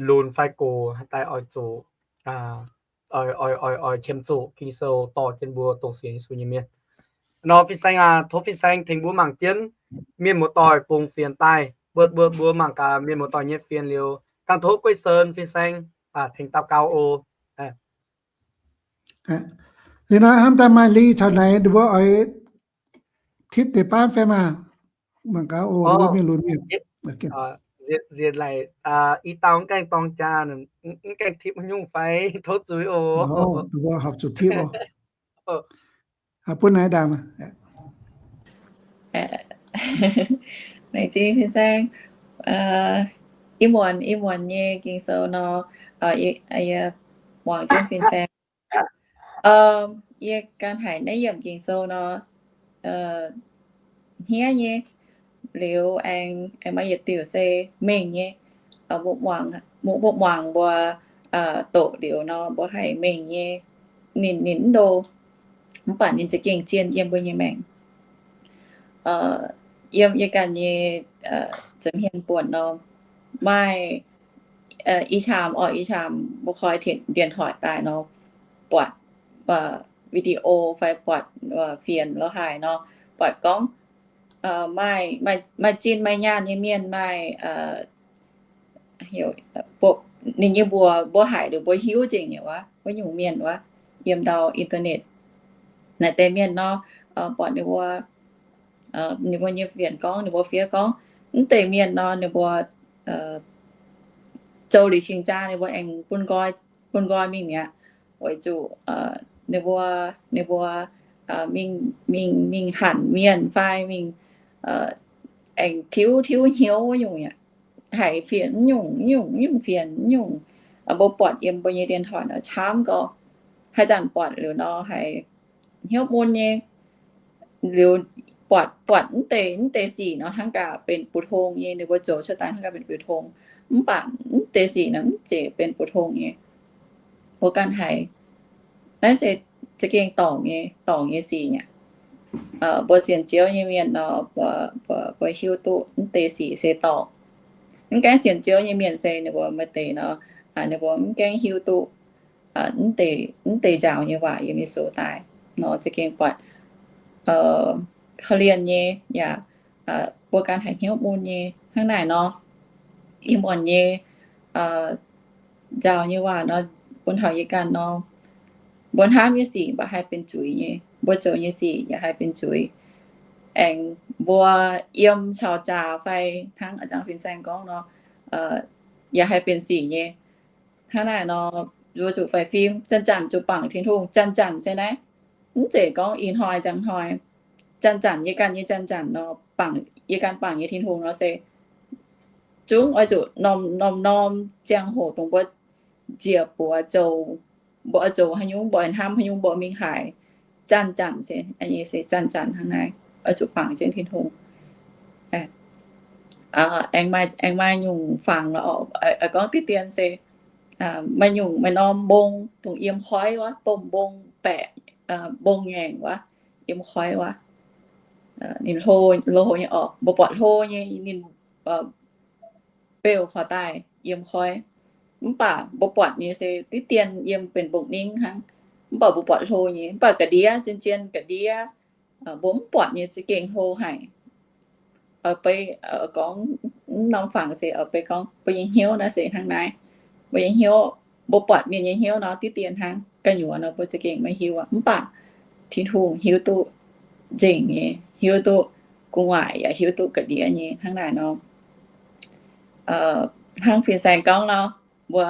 lunx fai gox, hnamv daaih oix zuqc oix, oix, oix qiemx zuqc Ging-Sou dorh jienv mbuo dongh sienx Yesu nyei mienh. Nor fin-saeng aac, tov fin-saeng tengx mbuo mangc jienv mienh muoz-doic bungx fienx daaih. mbuo, mbuo, mbuo mangc gaax mienh muoz-doic nyei fienx liuz, dangh tov Guei Sen fin-saeng tengx daux gaux oc. Liuz nor hnamv daaih maaih li caux naaiv, ninh mbuo oix tipv deix baav fai maah? Mangc gaax oc, ninh mbuo mienh lunx mienh. Nziex laaic i dauh mv gaengh dorng jaa, mv gaengh tipv haaix nyungc fai, tov zuiz oc. Ninh mbuo horpc zuqc tipv oc. Bun naaiv ndaangc. Laengz zingh fin-saeng. Ih muonz, ih muonz nyei Ging-Sou nor, yie muangx jienv fin-saeng. Yie ganh haiz naaiv yiemc Ging-Sou nor, hniev nyei, liuz aengx, aengx maaih yietc diuc se mengh nyei. Mbuo muangx mbuo doqc liuz nor, mbuo haiz mengh nyei, ninh, ninh mv ndo, mv baac ninh za'gengh zien yiem mbuo nyei maengc. Yiem yie ganh nyei za'hmien buonc nor, maaih ih chaamx oc, ih chaamx mbuo koi điện thoại daaih nor, buatc video fai buatc fienx lorz haaix nor, buatc gorngv maaih, maaih zinh maaih nyaanh nyei mienh maaih, ninh nyei mbuox mbuo haiz liuz mbuo hiuv nzengc nyei wuov, wuov nyungc mienh wuov, yiem ndau internet naaic deix mienh nor, buatc ninh mbuo, ninh mbuo nyei fienx gorngv, ninh mbuo fiev gorngv, mv deix mienh nor ninh mbuo zoux liuz cing-jaa ninh mbuo aengx bun nqoi, bun nqoi mingh mi'aqv. Weic zuqc ninh mbuo, ninh mbuo mingh, mingh, mingh hanc mienh fai mingh aengx tiuv, tiuv hnyouv wuov nyungc aqv. Haiz fienx nyungc, nyungc, nyungc fienx nyungc, mbuo buatc yiem mbuo nyei điện thoại nor camv gorx. Haaix zanc buatc liuz nor haiz hnyouv mun nyei. Liuz buatc, buatc mv deix, mv deix sic nor hnangv gaax benx 普通 nyei, ninh mbuo zoux cuotv daaih hnangv gaax benx 普通. Mv baac mv deix sic nor mv zeiz benx 普通 nyei. Mbuo ganh haiz naaiv se za'gengh dorngc nyei, dorngc nyei sic aqv. Mbuo sienx Ziouv nyei mienh nor, mbuo hiuv duqv mv deix sic se dorngc. Mv gaengh sienx Ziouv nyei mienh se ninh mbuo maaih deix nor, ninh mbuo mv gaengh hiuv duqv mv deix, mv deix njaaux nyei waac yiem Yesu daaih nor za'gengh buatc korv-lienh nyei yaac mbuo ganh haiz hnyouv mun nyei hnangv naaic nor. Ih muonc nyei njaaux nyei waac nor, bun taux yie ganh nor, mbuo hnamv nyei sic mv baac haih benx zuiz nyei, mbuo zoux nyei sic yaac haih benx zuiz. Aengx mbuo yiem caux jaax fai hnangv a'zangc fin-saeng gorngv nor, yaac haih benx sic nyei. Hnangv naaic nor, mbuo zuqc faix fim, zanc-zanc zuqc bangc Tin-Hungh, zanc-zanc se naaiv. Mv zeiz gorngv ih hnoi njang hnoi. Zanc-zanc yie ganh nyei zanc-zanc nor, bangc yie ganh bangc nyei Tin-Hungh nor se zungv oix zuqc norm-norm-norm ziangh hoc dongh mbuo njiec buoz zoux, mbuo oix zoux haaix nyungc, mbuo oix hnamv haaix nyungc, mbuo mingh haiz. Zanc-zanc se, se zanc-zanc hnangv naaiv oix zuqc bangc jienv Tin-Hungh. Aengx maaih, aengx maaih nyungc fangx, gorngv diqv dien se maaih nyungc maaih norm mbong dongh yiem koiv wuov, domh mbong baeqc, mbong ngaengc wuov, yiem koiv wuov. Ninh hlo, hlo nyei orqc, mbuo buatc hlo nyei, ninh beuv faaux daaih yiem koiv. Mv baac mbuo buatc nyei se diqv dien yiem benx mbong ningv hnangv. Mv baac mbuo buatc hlo nyei, mv baac ga'ndiev, zien-zien ga'ndiev, mbuo mv buatc nyei za'gengh hlo haic. Beiv gorngv mv norm fangx se beiv gorngv mbuo nyei hnyouv naaiv se hnangv naaiv. Mbuo nyei hnyouv, mbuo buatc mienh nyei hnyouv nor diqv dien hnangv. Ga'nyuoz nor mbuo za'gengh maiv hiuv aqv. Mv baac Tin-Hungh hiuv duqv nzengc nyei, hiuv duqv gu'nguaaic yaac hiuv duqv ga'ndiev nyei hnangv naaic nor. Hnangv fin-saeng gorngv nor, mbuo,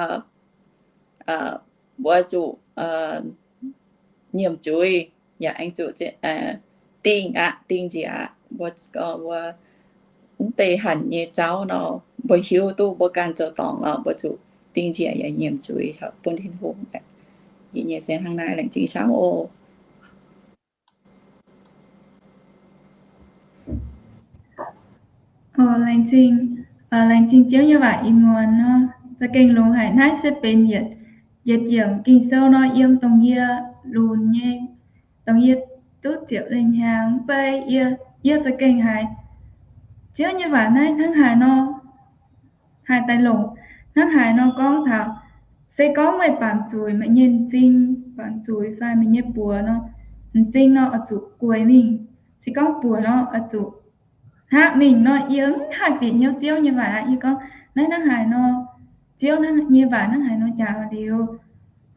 mbuo zuqc nyiemc zuiz yaac aengx zuqc dingh aqv, dingh njiec aqv. Mbuo, mbuo mv deix hanc nyei jauv nor, mbuo hiuv duqv mbuo ganh zoux dorngc nor, mbuo zuqc dingh njiec yaac nyiemc zuiz caux bun Tin-Hungh. Yie nyei se hnangv naaiv, laengz zingh camv oc. Laengz zingh, laengz zingh Ziouv nyei waac ih muonz nor, za'gengh longx haic. Naaiv se benx yietc, yietc yiemc Ging-Sou nor yiem dongh yie lunx nyei, dongh yie duqv ziepc lengh hnyangx mv bei, yie, yie za'gengh haiz Ziouv nyei waac naaiv hnangv haaix nor, haaix daaih longc, hnangv haaix nor gorngv taux, se gorngv meih baamz zuiz meih nyei m'zing, baamz zuiz fai meih nyei buoz nor, m'zing nor oix zuqc gueix mingh. Se gorngv buoz nor oix zuqc hnangv mingh nor, yie mv haih bieqc hnyouv Ziouv nyei waac. Yie gorngv, naaiv hnangv haaix nor, Ziouv nyei waac hnangv haaix nor njaaux liuz,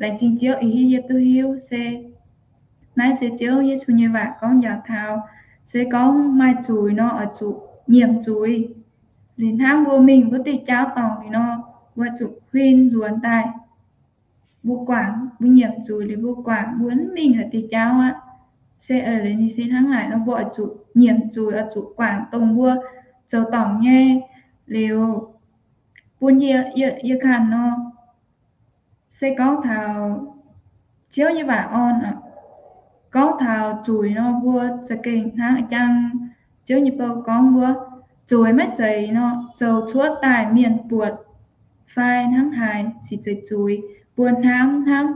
laengz zingh Ziouv ih hiuv yie duqv hiuv se, naaiv se Ziouv Yesu nyei waac gorngv njaaux taux, se gorngv maaih zuiz nor oix zuqc nyiemc zuiz. Liuz hnangv mbuo mingh wuov diuh jauv dorngc liuz nor, mbuo zuqc huin nzuonx daaih. Mbuo guangc, mbuo nyiemc zuiz liuz mbuo guangc, mbuo mv mingh haaix diuh jauv aqv. Se eix leiz ninh se hnangv naaic nor, mbuo oix zuqc nyiemc zuiz, oix zuqc guangc dongh mbuo zoux dorngc nyei. Liuz bun yie, yie, yie ganh nor, se gorngv taux Ziouv nyei waac orn, gorngv taux zuiz nor, mbuo za'gengh hnangv jang Ziouv nyei bou gorngv wuov, zuiz maiv zeiz nor zoux cuotv daaih mienh buatc fai hnangv haaix sic zeiz zuiz, mbuo hnamv hnangv,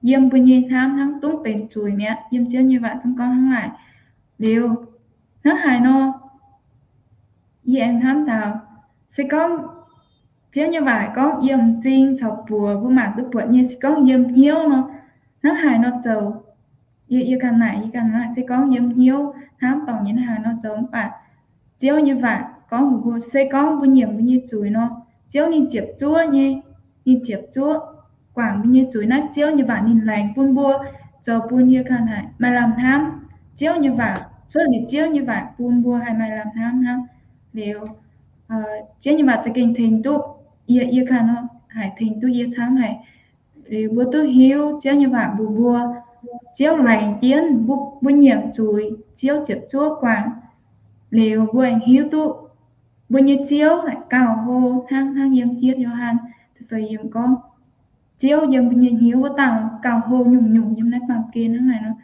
yiem mbuo nyei hnamv hnangv dungv benx zuiz mi'aqv. Yiem Ziouv nyei waac zungv gorngv hnangv naaic. Liuz hnangv haaix nor, yie aengx hnamv taux, se gorngv Ziouv nyei waac gorngv yiem m'zing caux buoz mbuo mangc duqv buatc nyei, se gorngv yiem hnyouv nor, hnangv haaix nor zoux. Yie, yie ganh naaic, yie ganh naaic, se gorngv yiem hnyouv hnamv dorngc nyei hnangv haaix nor zoux mv baac Ziouv nyei waac gorngv mbuox mbuo, se gorngv mbuo nyiemc mbuo nyei zuiz nor, Ziouv ninh ziepc zuoqv nyei, ninh ziepc zuoqv guangc mbuo nyei zuiz. Naaiv Ziouv nyei waac ninh laengz bun mbuo, zoux bun yie ganh haih maaih lamh hnamv Ziouv nyei waac, cuotv liuz Ziouv nyei waac bun mbuo haih maaih lamh hnamv hnangv. Liuz Ziouv nyei waac za'gengh tengx duqv yie, yie ganh nor haih tengx duqv yie camv haic. Liuz mbuo duqv hiuv Ziouv nyei waac mbuox mbuo, Ziouv laengz jienv mbuo nyiemc zuiz, Ziouv ziepc zuoqv guangc. Liuz mbuo aengx hiuv duqv mbuo nyei Ziouv naaic gauh hlo hnangv, hnangv yiem Yietv Yo^han da'feix yiemc gorngv, Ziouv yiem mbuo nyei hnyouv wuov dauh gauh hlo nyungc-nyungc yiem naaiv baamh gen hnangv naaic nor.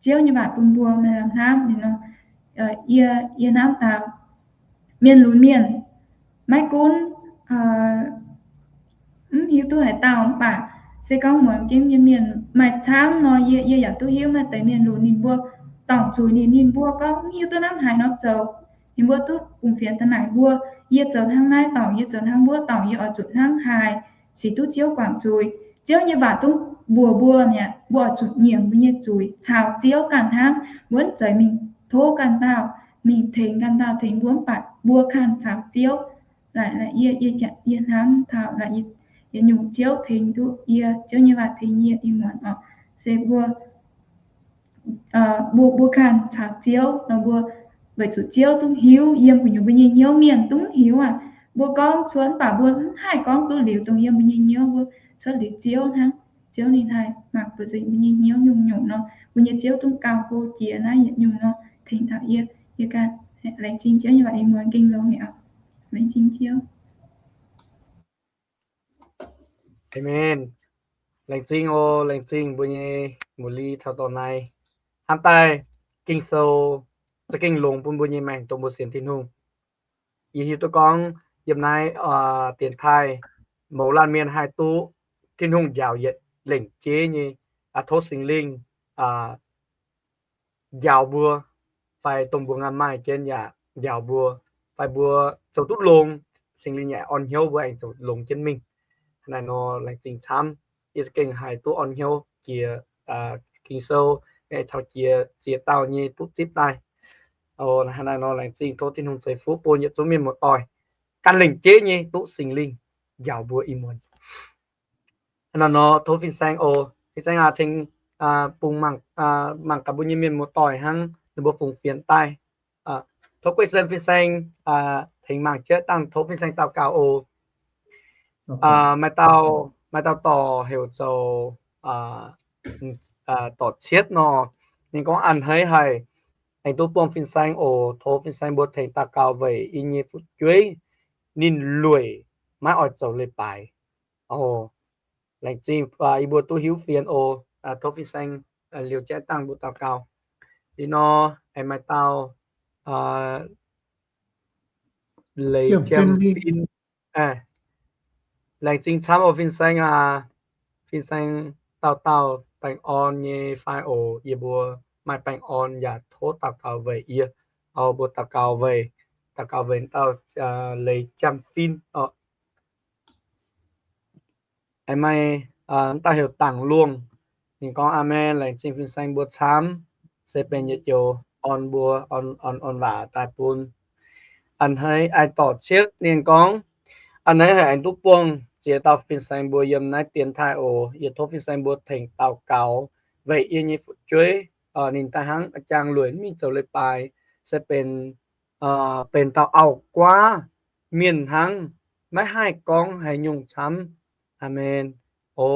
Ziouv nyei waac bun mbuo maaih lamh hnamv liuz nor, yie, yie hnamv taux mienh lunx mienh maiv gunv mv hiuv duqv haaix dauh mv baac se gorngv muangx jienv nyei mienh maaih camv nor, yie, yie yaac duqv hiuv maaih deix mienh lunx ninh mbuo dorngc zuiz ninh, ninh mbuo gorngv mv hiuv duqv hnangv haaix nor zoux. Ninh mbuo duqv bungx fienx daaih naaic mbuo, yie zoux hnangv naaiv dorngc, yie zoux hnangv wuov dorngc, yie oix zuqc hnangv haaix sic duqv Ziouv guangc zuiz. Ziouv nyei waac dungv mbuox mbuo mi'aqv, mbuo oix zuqc nyiemc mbuo nyei zuiz caux Ziouv ganh hnangv. Mbuo mv zeiz mingh tov ganh dauh, mingh tengx ganh dauh tengx mbuo mv baac mbuo ganh caux Ziouv. Yie, yie hnamv taux yietc nyungc Ziouv tengx duqv yie, Ziouv nyei waac tengx yie ih muonz oc, se mbuo, mbuo, mbuo ganh caux Ziouv nor, mbuo weic zuqc Ziouv dungv hiuv yiem gu'nyuoz mbuo nyei hnyouv, mienh dungv hiuv aqv. Mbuo gorngv cuotv mv baac mbuo mv haih gorngv duqv liuz dongh yiem mbuo nyei hnyouv, mbuo cuotv liuz Ziouv hnangv. Ziouv ninh haih mangc buoz-zinh mbuo nyei hnyouv nyungc-nyungc nor, mbuo nyei Ziouv dungv gauh hlo jiex naaiv yietc nyungc nor tengx taux yie. Yie ganh laengz zingh Ziouv nyei waac ih muonz gengh longx mi'aqv. Laengz zingh Ziouv. Aamen. Laengz zingh oc, laengz zingh mbuo nyei muoz-li caux dorh naaiv. Hnamv daaih Ging-Sou za'gengh longx bun mbuo nyei maengc dongh mbuo sienx Tin-Hungh. Yie hiuv duqv gorngv yiem naaiv dienx taaih mouz laanh mienh haih duqv Tin-Hungh njaaux yietc lengc jeiv nyei, tov Singx Lingh njaaux mbuo, fai dongh mbuo nga'hmien maaih jienv yaac njaaux mbuo, fai mbuo zoux duqv longx, Singx Lingh yaac orn hnyouv mbuo aengx zoux longx jienv mingh. Hnangv naaiv nor laengz zingh camv, yie za'gengh haih duqv orn hnyouv jiex Ging-Sou, aengx caux jiex ziex dauh nyei duqv zipv daaih. Hnangv naaiv nor laengz zingh tov Tin-Hungh ceix fuqv bun yietc zungv mienh muoz-doic ganh lengc jeiv nyei duqv Singx Lingh njaaux mbuo ih muonz. Hnangv naaiv nor tov fin-saeng oc, fin-saeng aac, tengx bungx mangc gaax mbuo nyei mienh muoz-doic hnangv ninh mbuo fungx fienx daaih. Tov guei sen fin-saeng tengx mangc jienv dangh tov fin-saeng daux gaux oc. Maaih dauh, maaih dauh dorc heuc zoux dorc Cietv nor, ninh gorngv, A'hneiv haic, aengx duqv buangh fin-saeng oc. Tov fin-saeng mbuo tengx daux gaux weic yie nyei fu'jueiv, ninh lueic maiv oix zoux leiz-baaix. Laengz zingh yie mbuo duqv hiuv fienx oc. Tov fin-saeng liouh jienv dangh mbuo daux gaux. Liuz nor aengx maaih dauh Leiz Jiem Fin. Laengz zingh camv oc fin-saeng aac. Fin-saeng dauh dauh baengh orn nyei fai oc? Yie mbuo maaih baengh orn yaac tov daux gaux weic yie. Oc, mbuo daux gaux weic, daux gaux weic dauh Leiz Jiem Fin oc. Aengx maaih dauh heuc Dangc Luongh. Ninh gorngv, Aamen, laengz zingh fin-saeng mbuo camv. Se benx yietc joux orn mbuo, orn, orn, orn waac daaih bun. A'hneiv aengx dorc cietv ninh gorngv, a'hneiv haiz aengx duqv buangh ziex dauh fin-saeng mbuo yiem naaiv dienx taaih oc. Yie tov fin-saeng mbuo tengx daux gaux weic yie nyei fu'jueiv, ninh daaih hnangv a'jang lueic mingh zoux leiz-baaix, se benx, benx dauh auv-guaav mienh hnangv, maiv haih gorngv haaix nyungc camv. Aamen. O,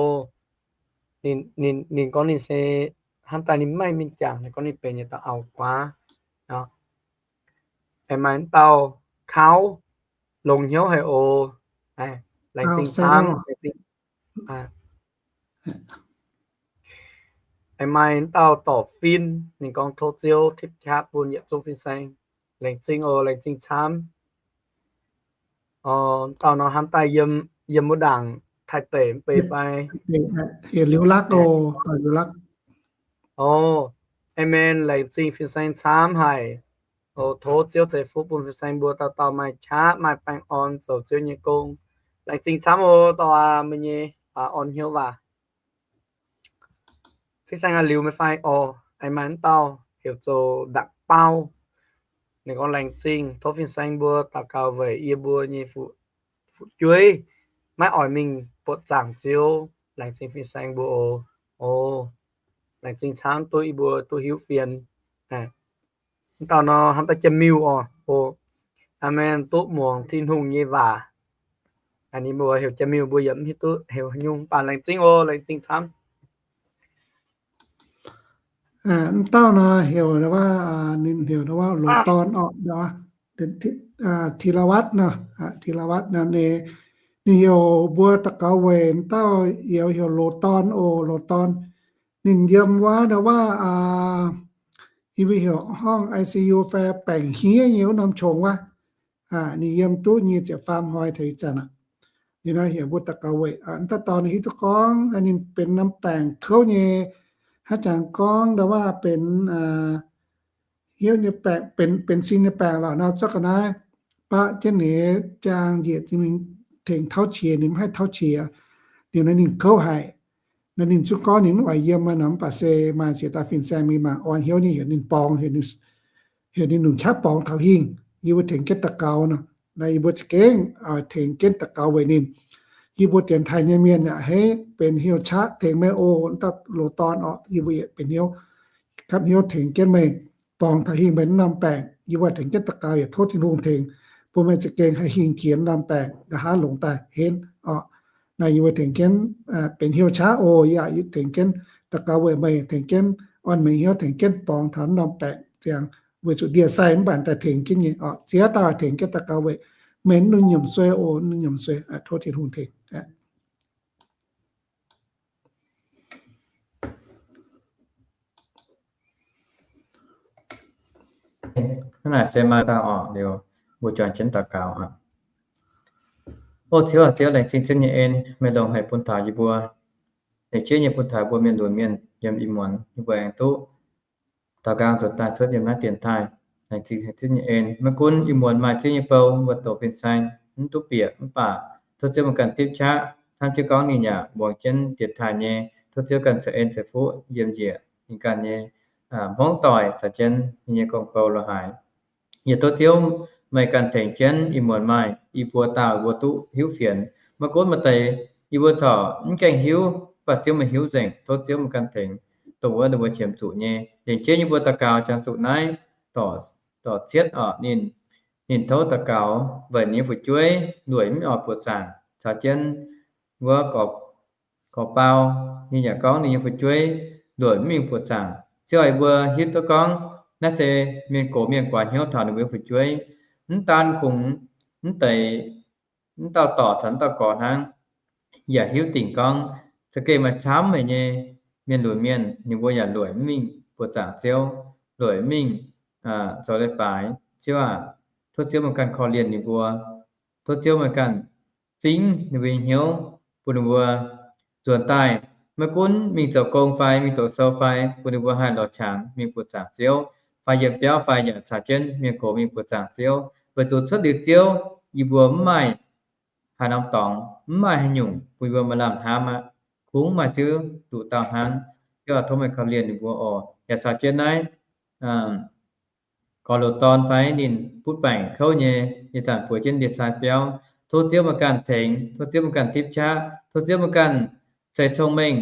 ninh, ninh, ninh gorngv ninh se hnamv daaih ninh maiv maaih mienh jangx, ninh gorngv ninh benx yietc dauh auv-guaav. Aengx maaih dauh Kauv, longx hnyouv haic oc. Laengz zingh camv. Aengx maaih dauh Dorc Fin, ninh gorngv tov Ziouv tipv qaqv bun yietc zungv fin-saeng. Laengz zingh oc, laengz zingh camv. Dauh nor hnamv daaih yiem, yiem wuov ndaangc Taiv deic mv bei fai? Heuc Liuz Lakv oc, Dorc Liuz Lakv. O, aamen. Laengz zingh fin-saeng camv haic. O, tov Ziouv ceix fuqv bun fin-saeng mbuo dauh dauh maaih qaqv maaih baengh orn zoux Ziouv nyei gong. Laengz zingh camv oc, dorh aac meih nyei orn hnyouv waac. Fin-saeng aac, liuz meih fai? Orqc, aengx maaih wuov dauh heuc zoux Ndaangc Bauv. Ninh gorngv, laengz zingh, tov fin-saeng mbuo daux gaux weic yie mbuo nyei fu'jueiv maiv oix mingh buoqc zaangc Ziouv. Laengz zingh fin-saeng mbuo oc. O, laengz zingh camv duqv yie mbuo duqv hiuv fienx. Wuov dauh nor hnamv daaih Jaa-Miuh oc. O, aamen, duqv muangx Tin-Hungh nyei waac. Ninh mbuo heuc Jaa-Miuh, mbuo yaac mv hiuv duqv heuc haaix nyungc, mv baac laengz zingh oc, laengz zingh camv. Wuov dauh nor heuc, ninh heuc Loz Dorn orqc, Thi^laa^watv nor, Thi^laa^watv nor, ninh heuc mbuo daux gaux weic wuov dauh youz heuc Loz Dorn oc, Loz Dorn. Ninh yiem wuov ndau wuov, yie mbuo heuc horngh I C U fai baengc hniev nyei wuov norm qongx wuov. Ninh yiem duqv nyic ziepc faam hnoi taux ih zanc aqv. Ninh nor heuc mbuo daux gaux weic wuov dauh dorn, hiuv duqv gorngv ninh benx norm baengc kouv nyei, hnangv jangx gorngv ndau wuov benx hnyouv nyei baengc, benx, benx sin nyei baengc lorqc nor, zorqv ga'naaiv baqv jienv ninh jaang njiec, tengx tauv qiex, ninh mv haih tauv qiex. Liuz naaiv ninh kouv haic. Naaiv ninh zungv gorngv ninh mv oix yiem aqv nor, mv baac se maaih ziex dauh fin-saeng mingh mangc orn hnyouv nyei, heuc ninh borngz, heuc ninh longc qaqv borngz taux hingh, yie mbuo tengx jienv daux gaux nor. Naaiv yie mbuo za'gengh tengx jienv daux gaux weic ninh. Yie mbuo dienx taaih nyei mienh yaac heiv benx hnyouv qaqv tengx meih oc, dauh Loz Dorn orqc, yie mbuo yietc benx hnyouv, gapv hnyouv tengx jienv meih borngz taux hingh meih wuov norm baengc. Yie mbuo tengx jienv daux gaux yaac tov Tin-Hungh tengx bun meih za'gengh haih hingh jiex norm baengc, nqa'haav longx daaih henv orqc. Naaiv yie mbuo tengx jienv benx hnyouv qaqv oc, yaac tengx jienv daux gaux weic meih, tengx jienv orn meih hnyouv, tengx jienv borngz taux norm baengc ziangx, weic zuqc ndie-sai mv baac daaih tengx jienv nyei orqc. Ziex dauh tengx jienv daux gaux weic meih mv lungh nyiemc suei oc, mv lungh nyiemc suei. Tov Tin-Hungh tengx. Hnangv naaic se maaih dauh orqc, liuz mbuo juangc jienv daux gaux aqv. O Ziouv aac, Ziouv laengz zingh Ziouv nyei en, meih longc haic bun taux yie mbuo, laengz zingh nyei bun taux mbuo mienh lunx mienh yiem ih muonz yie mbuo aengx duqv taux nqaang nzuonx daaih cuotv yiem naaiv dienx taaih. Laengz zingh Ziouv nyei en, maiv gunv ih muonz maaih Ziouv nyei bou mbuo doqc fin-saeng mv duqv bieqc mv baac tov Ziouv meih ganh tipv qaqv, hnamv jienv gorngv ninh yaac muangx jienv dienx taaih nyei. Tov Ziouv ganh ceix en ceix fuqv yiem njiec ninh ganh nyei hmuangv doic caux jienv ninh nyei gong-bou lorz haaix. Yie tov Ziouv meih ganh tengx jienv ih muonz maaih i buo dauh mbuo duqv hiuv fienx. Maiv gunv maaih deix yie mbuo corc mv gaengh hiuv, mv baac Ziouv meih hiuv nzengc. Tov Ziouv meih ganh tengx dongh wuov ninh mbuo qiemx zuqc nyei. Laengz zingh yie mbuo daux gaux jangx zuqc naaiv dorc cietv orqc, ninh, ninh tov daux gaux weic ninh nyei fu'jueiv lueic mv oix buoqc zaangc caux jienv wuov gorx bau, ninh yaac gorngv ninh nyei fu'jueiv lueic mv mingh buoqc zaangc. Ziouv aac, yie mbuo hiuv duqv gorngv naaiv se mienh gox mienh guaax hnyouv taux ninh mbuo nyei fu'jueiv. Mv daan kungx mv deix, mv dauh dorc caux mv dauh gorx hnangv, yaac hiuv dingc gorngv za'gengh maaih camv haic nyei mienh lunx mienh, ninh mbuo yaac lueic mv mingh buoqc zaangc Ziouv, lueic mv mingh zoux leiz-baaix. Ziouv aac, tov Ziouv meih ganh korv-lienh ninh mbuo. Tov Ziouv meih ganh fingv ninh mbuo nyei hnyouv, bun ninh mbuo nzuonx daaih maiv gunv mingh zoux gong fai mingh doqc sou fai, bun ninh mbuo haih lorz qangx mingh buoqc zaangc Ziouv, fai yiem biauv fai yaac caux jienv mienh gox mingh buoqc zaangc Ziouv. Weic zuqc cuotv liuz Ziouv, yie mbuo mv maaih haaix norm dorngx, mv maaih haaix nyungc bun yie mbuo maaih lamh hnamv aqv. Kungx maaih Ziouv nduqc dauh hnangv. Ziouv aac, tov meih korv-lienh ninh mbuo oc. Yaac caux jienv naaiv Baulo dorn fai ninh butv baengc kouv nyei, ih zanc bueix jienv ndie-sai biauv. Tov Ziouv meih ganh tengx, tov Ziouv meih ganh tipv qaqv, tov Ziouv meih ganh ceix cong-mengh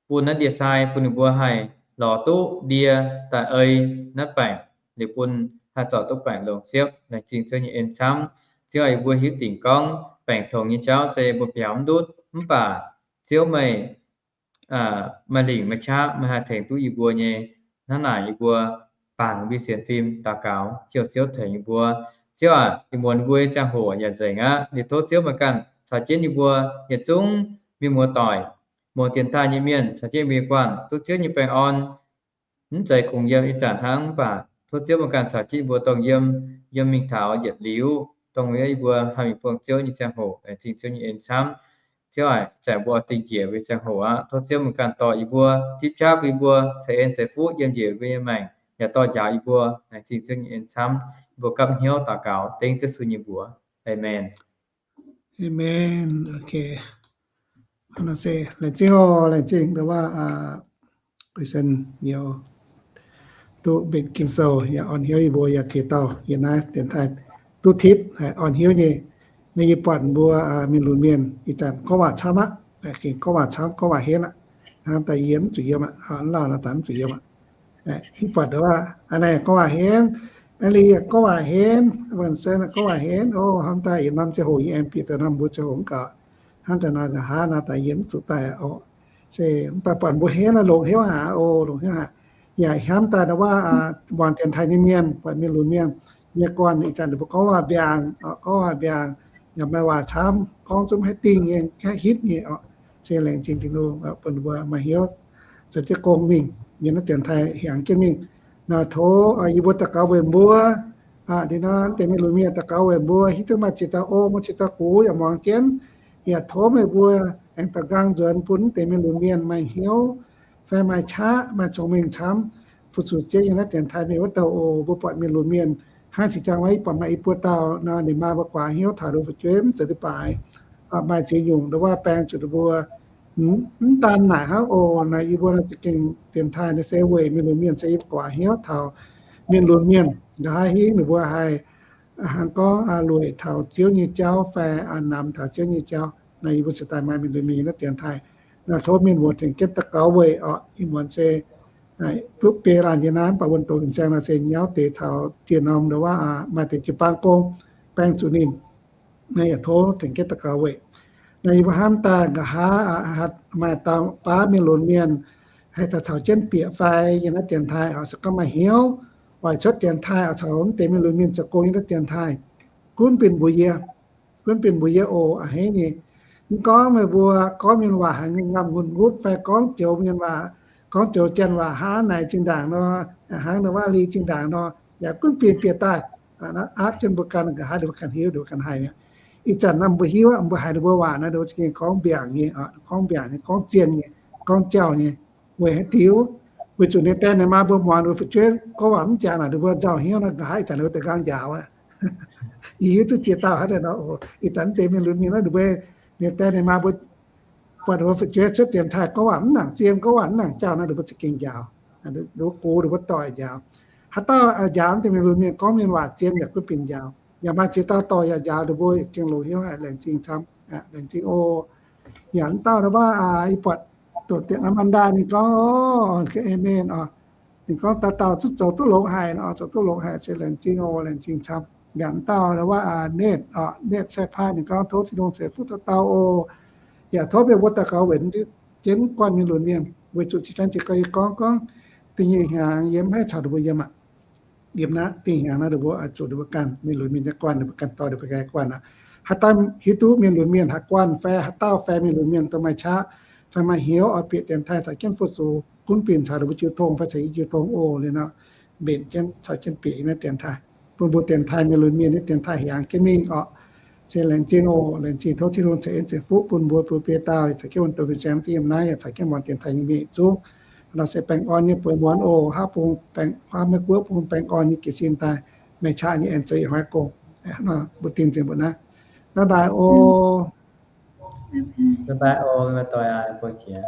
bun naaiv ndie-sai, bun ninh mbuo haih lorz duqv ndie daaih ei naaiv baengc, liuz bun haih zorc duqv baengc longc siepv. Laengz zingh Ziouv nyei en camv. Ziouv aac, yie mbuo hiuv dingc gorngv baengc tongx nyei jauv se mbuo biaux mv ndutv, mv baac Ziouv meih maaih lingc maaih qaqv, meih haih tengx duqv yie mbuo nyei. Hnangv naaic yie mbuo bangc mbuo sienx fim daux gaux, jouh Ziouv tengx yie mbuo. Ziouv aac, ih muonz mbuo nyei ziangh hoc yaac nzengc aqv. Liuz tov Ziouv meih ganh caux jienv yie mbuo yietc zungv mienh muoz doic, muangx dienx taaih nyei mienh, caux jienv mbuo guanh duqv Ziouv nyei baengh orn. Mv zeiz kungx yiem ih zanc hnangv, mv baac tov Ziouv meih ganh caux jienv yie mbuo dongh yiem, yiem mingh taux yietc liuz, dongh yie mbuo haih mingh buangh Ziouv nyei ziangh hoc. Laengz zingh Ziouv nyei en camv. Ziouv aac, zanc mbuo oix dingh njiec mbuo nyei ziangh hoc aqv. Tov Ziouv meih ganh dorh yie mbuo, tipv qaqv bun yie mbuo, ceix en ceix fuqv yiem njiec mbuo nyei maengc, yaac dorh njaaux yie mbuo. Laengz zingh Ziouv nyei en camv. Yie mbuo gapv hnyouv daux gaux dengv Ziouv Yesu nyei mbuox. Aamen. Aamen. Ok. Laengz zingh oc, laengz zingh ndau wuov, Guix Sen Nyouz duqv mbenc Ging-Sou yaac orn hnyouv yie mbuo yaac ziex dauh yiem naaiv dienx taaih duqv tipv, orn hnyouv nyei. Naaiv yie buatc mbuo mienh lunx mienh ih zanc gorngv waac camv aqv, gengh gorngv waac camv, gorngv waac henv aqv. Hnamv daaih yie mv zuqc yiem aqv, lauh nor daaih mv zuqc yiem aqv. Ih buatc wuov, aa, naaiv gorngv waac henv, aa, liuz gorngv waac henv, mbuo se gorngv waac henv oc. Hnamv daaih yietc norm ziangh hoc yie aengx bieqc daaih norm mbuo ziangh hoc mv gaux. Hnamv daaih nor nqa'haav nor daaih yie mv zuqc daaih oc. Se mv baac buatc mbuo henv nor longx hnyouv haic oc, longx hnyouv haic. Yaac hnamv daaih ndau wuov, muangx dienx taaih nyei mienh, buatc mienh lunx mienh nyei guanh ih zanc ninh mbuo gorngv waac mbiaangc, gorngv waac mbiaangc, yaac maaih waac camv, gorngv zungv haih dingh nyei, haih hitv nyei oc. Se laengz zingh Tin-Hungh bun mbuo maaih hnyouv zoux jienv gong mingh, yiem naaiv dienx taaih hiaangx jienv mingh. Naaiv tov yie mbuo daux gaux weic mbuo, liuz nor deix mienh lunx mienh daux gaux weic mbuo, hiuv duqv maaih ziex dauh ong, maaih ziex dauh gux yaac muangx jienv. Yaac tov meih mbuo aengx daux nqaang nzuonx bun deix mienh lunx mienh maaih hnyouv fai maaih qaqv, maaih cong-mengh camv, fu-sux Ziouv yiem naaiv dienx taaih mingh wuov dauh oc. Mbuo buatc mienh lunx mienh hnangv zinh ziangh wuov, yie buatc maaih i buo dauh nor, ninh maa mbuo guaax hnyouv taux nduqc fu'jueiv mv zeiz leiz baaix, maaih ziex nyungc ndau wuov baeng zuqc ninh mbuo mv daan naaic hnangv oc. Naaic yie mbuo naaiv za'gengh dienx taaih naaiv se weic mienh lunx mienh se yie guaax hnyouv taux mienh lunx mienh nqa'haav hingv ninh mbuo haih hnangv gorngv lueic taux Ziouv nyei jauv fai namx taux Ziouv nyei jauv. Naaiv yie mbuo cingx daaih maaih mienh lunx mienh yiem naaiv dienx taaih. Naaiv tov mienh muoz tengx jienv daux gaux weic oc. Ih muonz se duqv biei laanh yiem naaiv, mv baac wuonh doz fin-saeng nor se nyauv deix taux dieh norm ndau wuov, maaih deix jiu-baang gong baeng zuqc ninh. Naaiv yaac tov tengx jienv daux gaux weic. Naaiv yie mbuo hnamv daaih nqa'haav maaih dauh baav mienh lunx mienh haih daaih caux jienv bieqc fai yiem naaiv dienx taaih oc, se gorngv maaih hnyouv oix cuotv dienx taaih oc, caux mv deix mienh lunx mienh zoux gong yiem naaiv dienx taaih, gunv binc mbuox yie, gunv binc mbuox yie oc. A'hneiv nyei, mv gorngv meih mbuo gorngv mienh waac haaix ngamh ngamh nqutv nqutv fai gorngv joux mienh waac, gorngv joux janx waac hnangv naaic zinh ndaangc nor, hnangv nor waac liuz zinh ndaangc nor, yaac gunv binc bieqc daaih, aapv jienv mbuo ganh, nqa'haav ninh mbuo ganh hiuv, ninh mbuo ganh haih mi'aqv. Ih zanc naaiv mbuo hiuv aqv, mbuo haiz ninh mbuo waac naaiv, ninh mbuo za'gengh gorngv mbiaangc nyei, gorngv mbiaangc nyei, gorngv zien nyei, gorngv jauh nyei. Weic haaix diuc? Weic zuqc ninh daaih ninh maa mbuo muangx ninh mbuo fu'jueiv gorngv waac mv jaax naaic, ninh mbuo nzauh hnyouv nor, nqa'haav ih zanc ninh mbuo deix nqaang njaaux aqv. Yie hiuv duqv ziex dauh hnangv naaic nor oc. Ih zanc mv deix mienh lunx mienh naaiv, ninh mbuo, ninh daaih ninh maa mbuo buatc ninh mbuo fu'jueiv cuotv dienx taaih gorngv waac mv nangc zien, gorngv waac mv nangc jauh nor, ninh mbuo za'gengh njaaux. Ninh mbuo gox, ninh mbuo doic njaaux. Haaix dauh njaaux mv deix mienh lunx mienh gorngv mienh waac zien yaac gunv binc njaaux. Yaac maaih ziex dauh doic yaac njaaux, ninh mbuo gengh longx hnyouv haic, laengz zingh camv, laengz zingh oc. Yaac mv dauh nor waac, ih buatc doqc dienx norm Anda ninh gorngv, Amen oc. Ninh gorngv dauh dauh zungv zoux duqv longx haic nor, zoux duqv longx haic, se laengz zingh oc, laengz zingh camv. Yaac mv dauh nor waac, Netv oc, Netv Sai Paai ninh gorngv tov Tin-Hungh ceix fuqv dauh dauh oc. Yaac tov meih mbuo daux gaux weic jienv guanh mienh lunx mienh, weic zuqc zinh hnangv jiex gorngv yie gorngv, gorngv da'nyeic hnyangx yie mv haih caux ninh mbuo yiem aqv. Yiem naaiv da'nyeic hnyangx naaiv ninh mbuo oix zuqc ninh mbuo ganh, mienh lunx mienh nyei guanh, ninh mbuo ganh dorh ninh mbuo ganh guanh aqv. Haaix dauh hiuv duqv mienh lunx mienh haaix guanh fai haaix dauh fai mienh lunx mienh dongh maaih qaqv fai maaih hnyouv oix bieqc dienx taaih caux jienv fu-sux, gunv binc caux ninh mbuo jiu tong fai caux yie jiu tong oc. Liuz nor mbenc jienv caux jienv bieqc yiem naaiv dienx taaih, bun mbuo dienx taaih mienh lunx mienh nyei dienx taaih hiaangx jienv mingh oc. Se laengz zingh oc. Laengz zingh, tov Tin-Hungh ceix en ceix fuqv bun mbuo, bun biei dauh caux jienv wuonh doz fin-saeng yiem naaiv yaac caux jienv muangx dienx taaih nyei mienh yietc zungv. Nor se baengh orn nyei bueix muonz oc. Haav bung, haav Meiv Guoqv bung baengh orn nyei jiez sin daaih, meih qaqv nyei aengx zoux ih hnoi gong. Mbuo dingh nzengc mbuo naaiv. Bye bye oc. Bye bye oc, bye bye doic aac, bun jiex.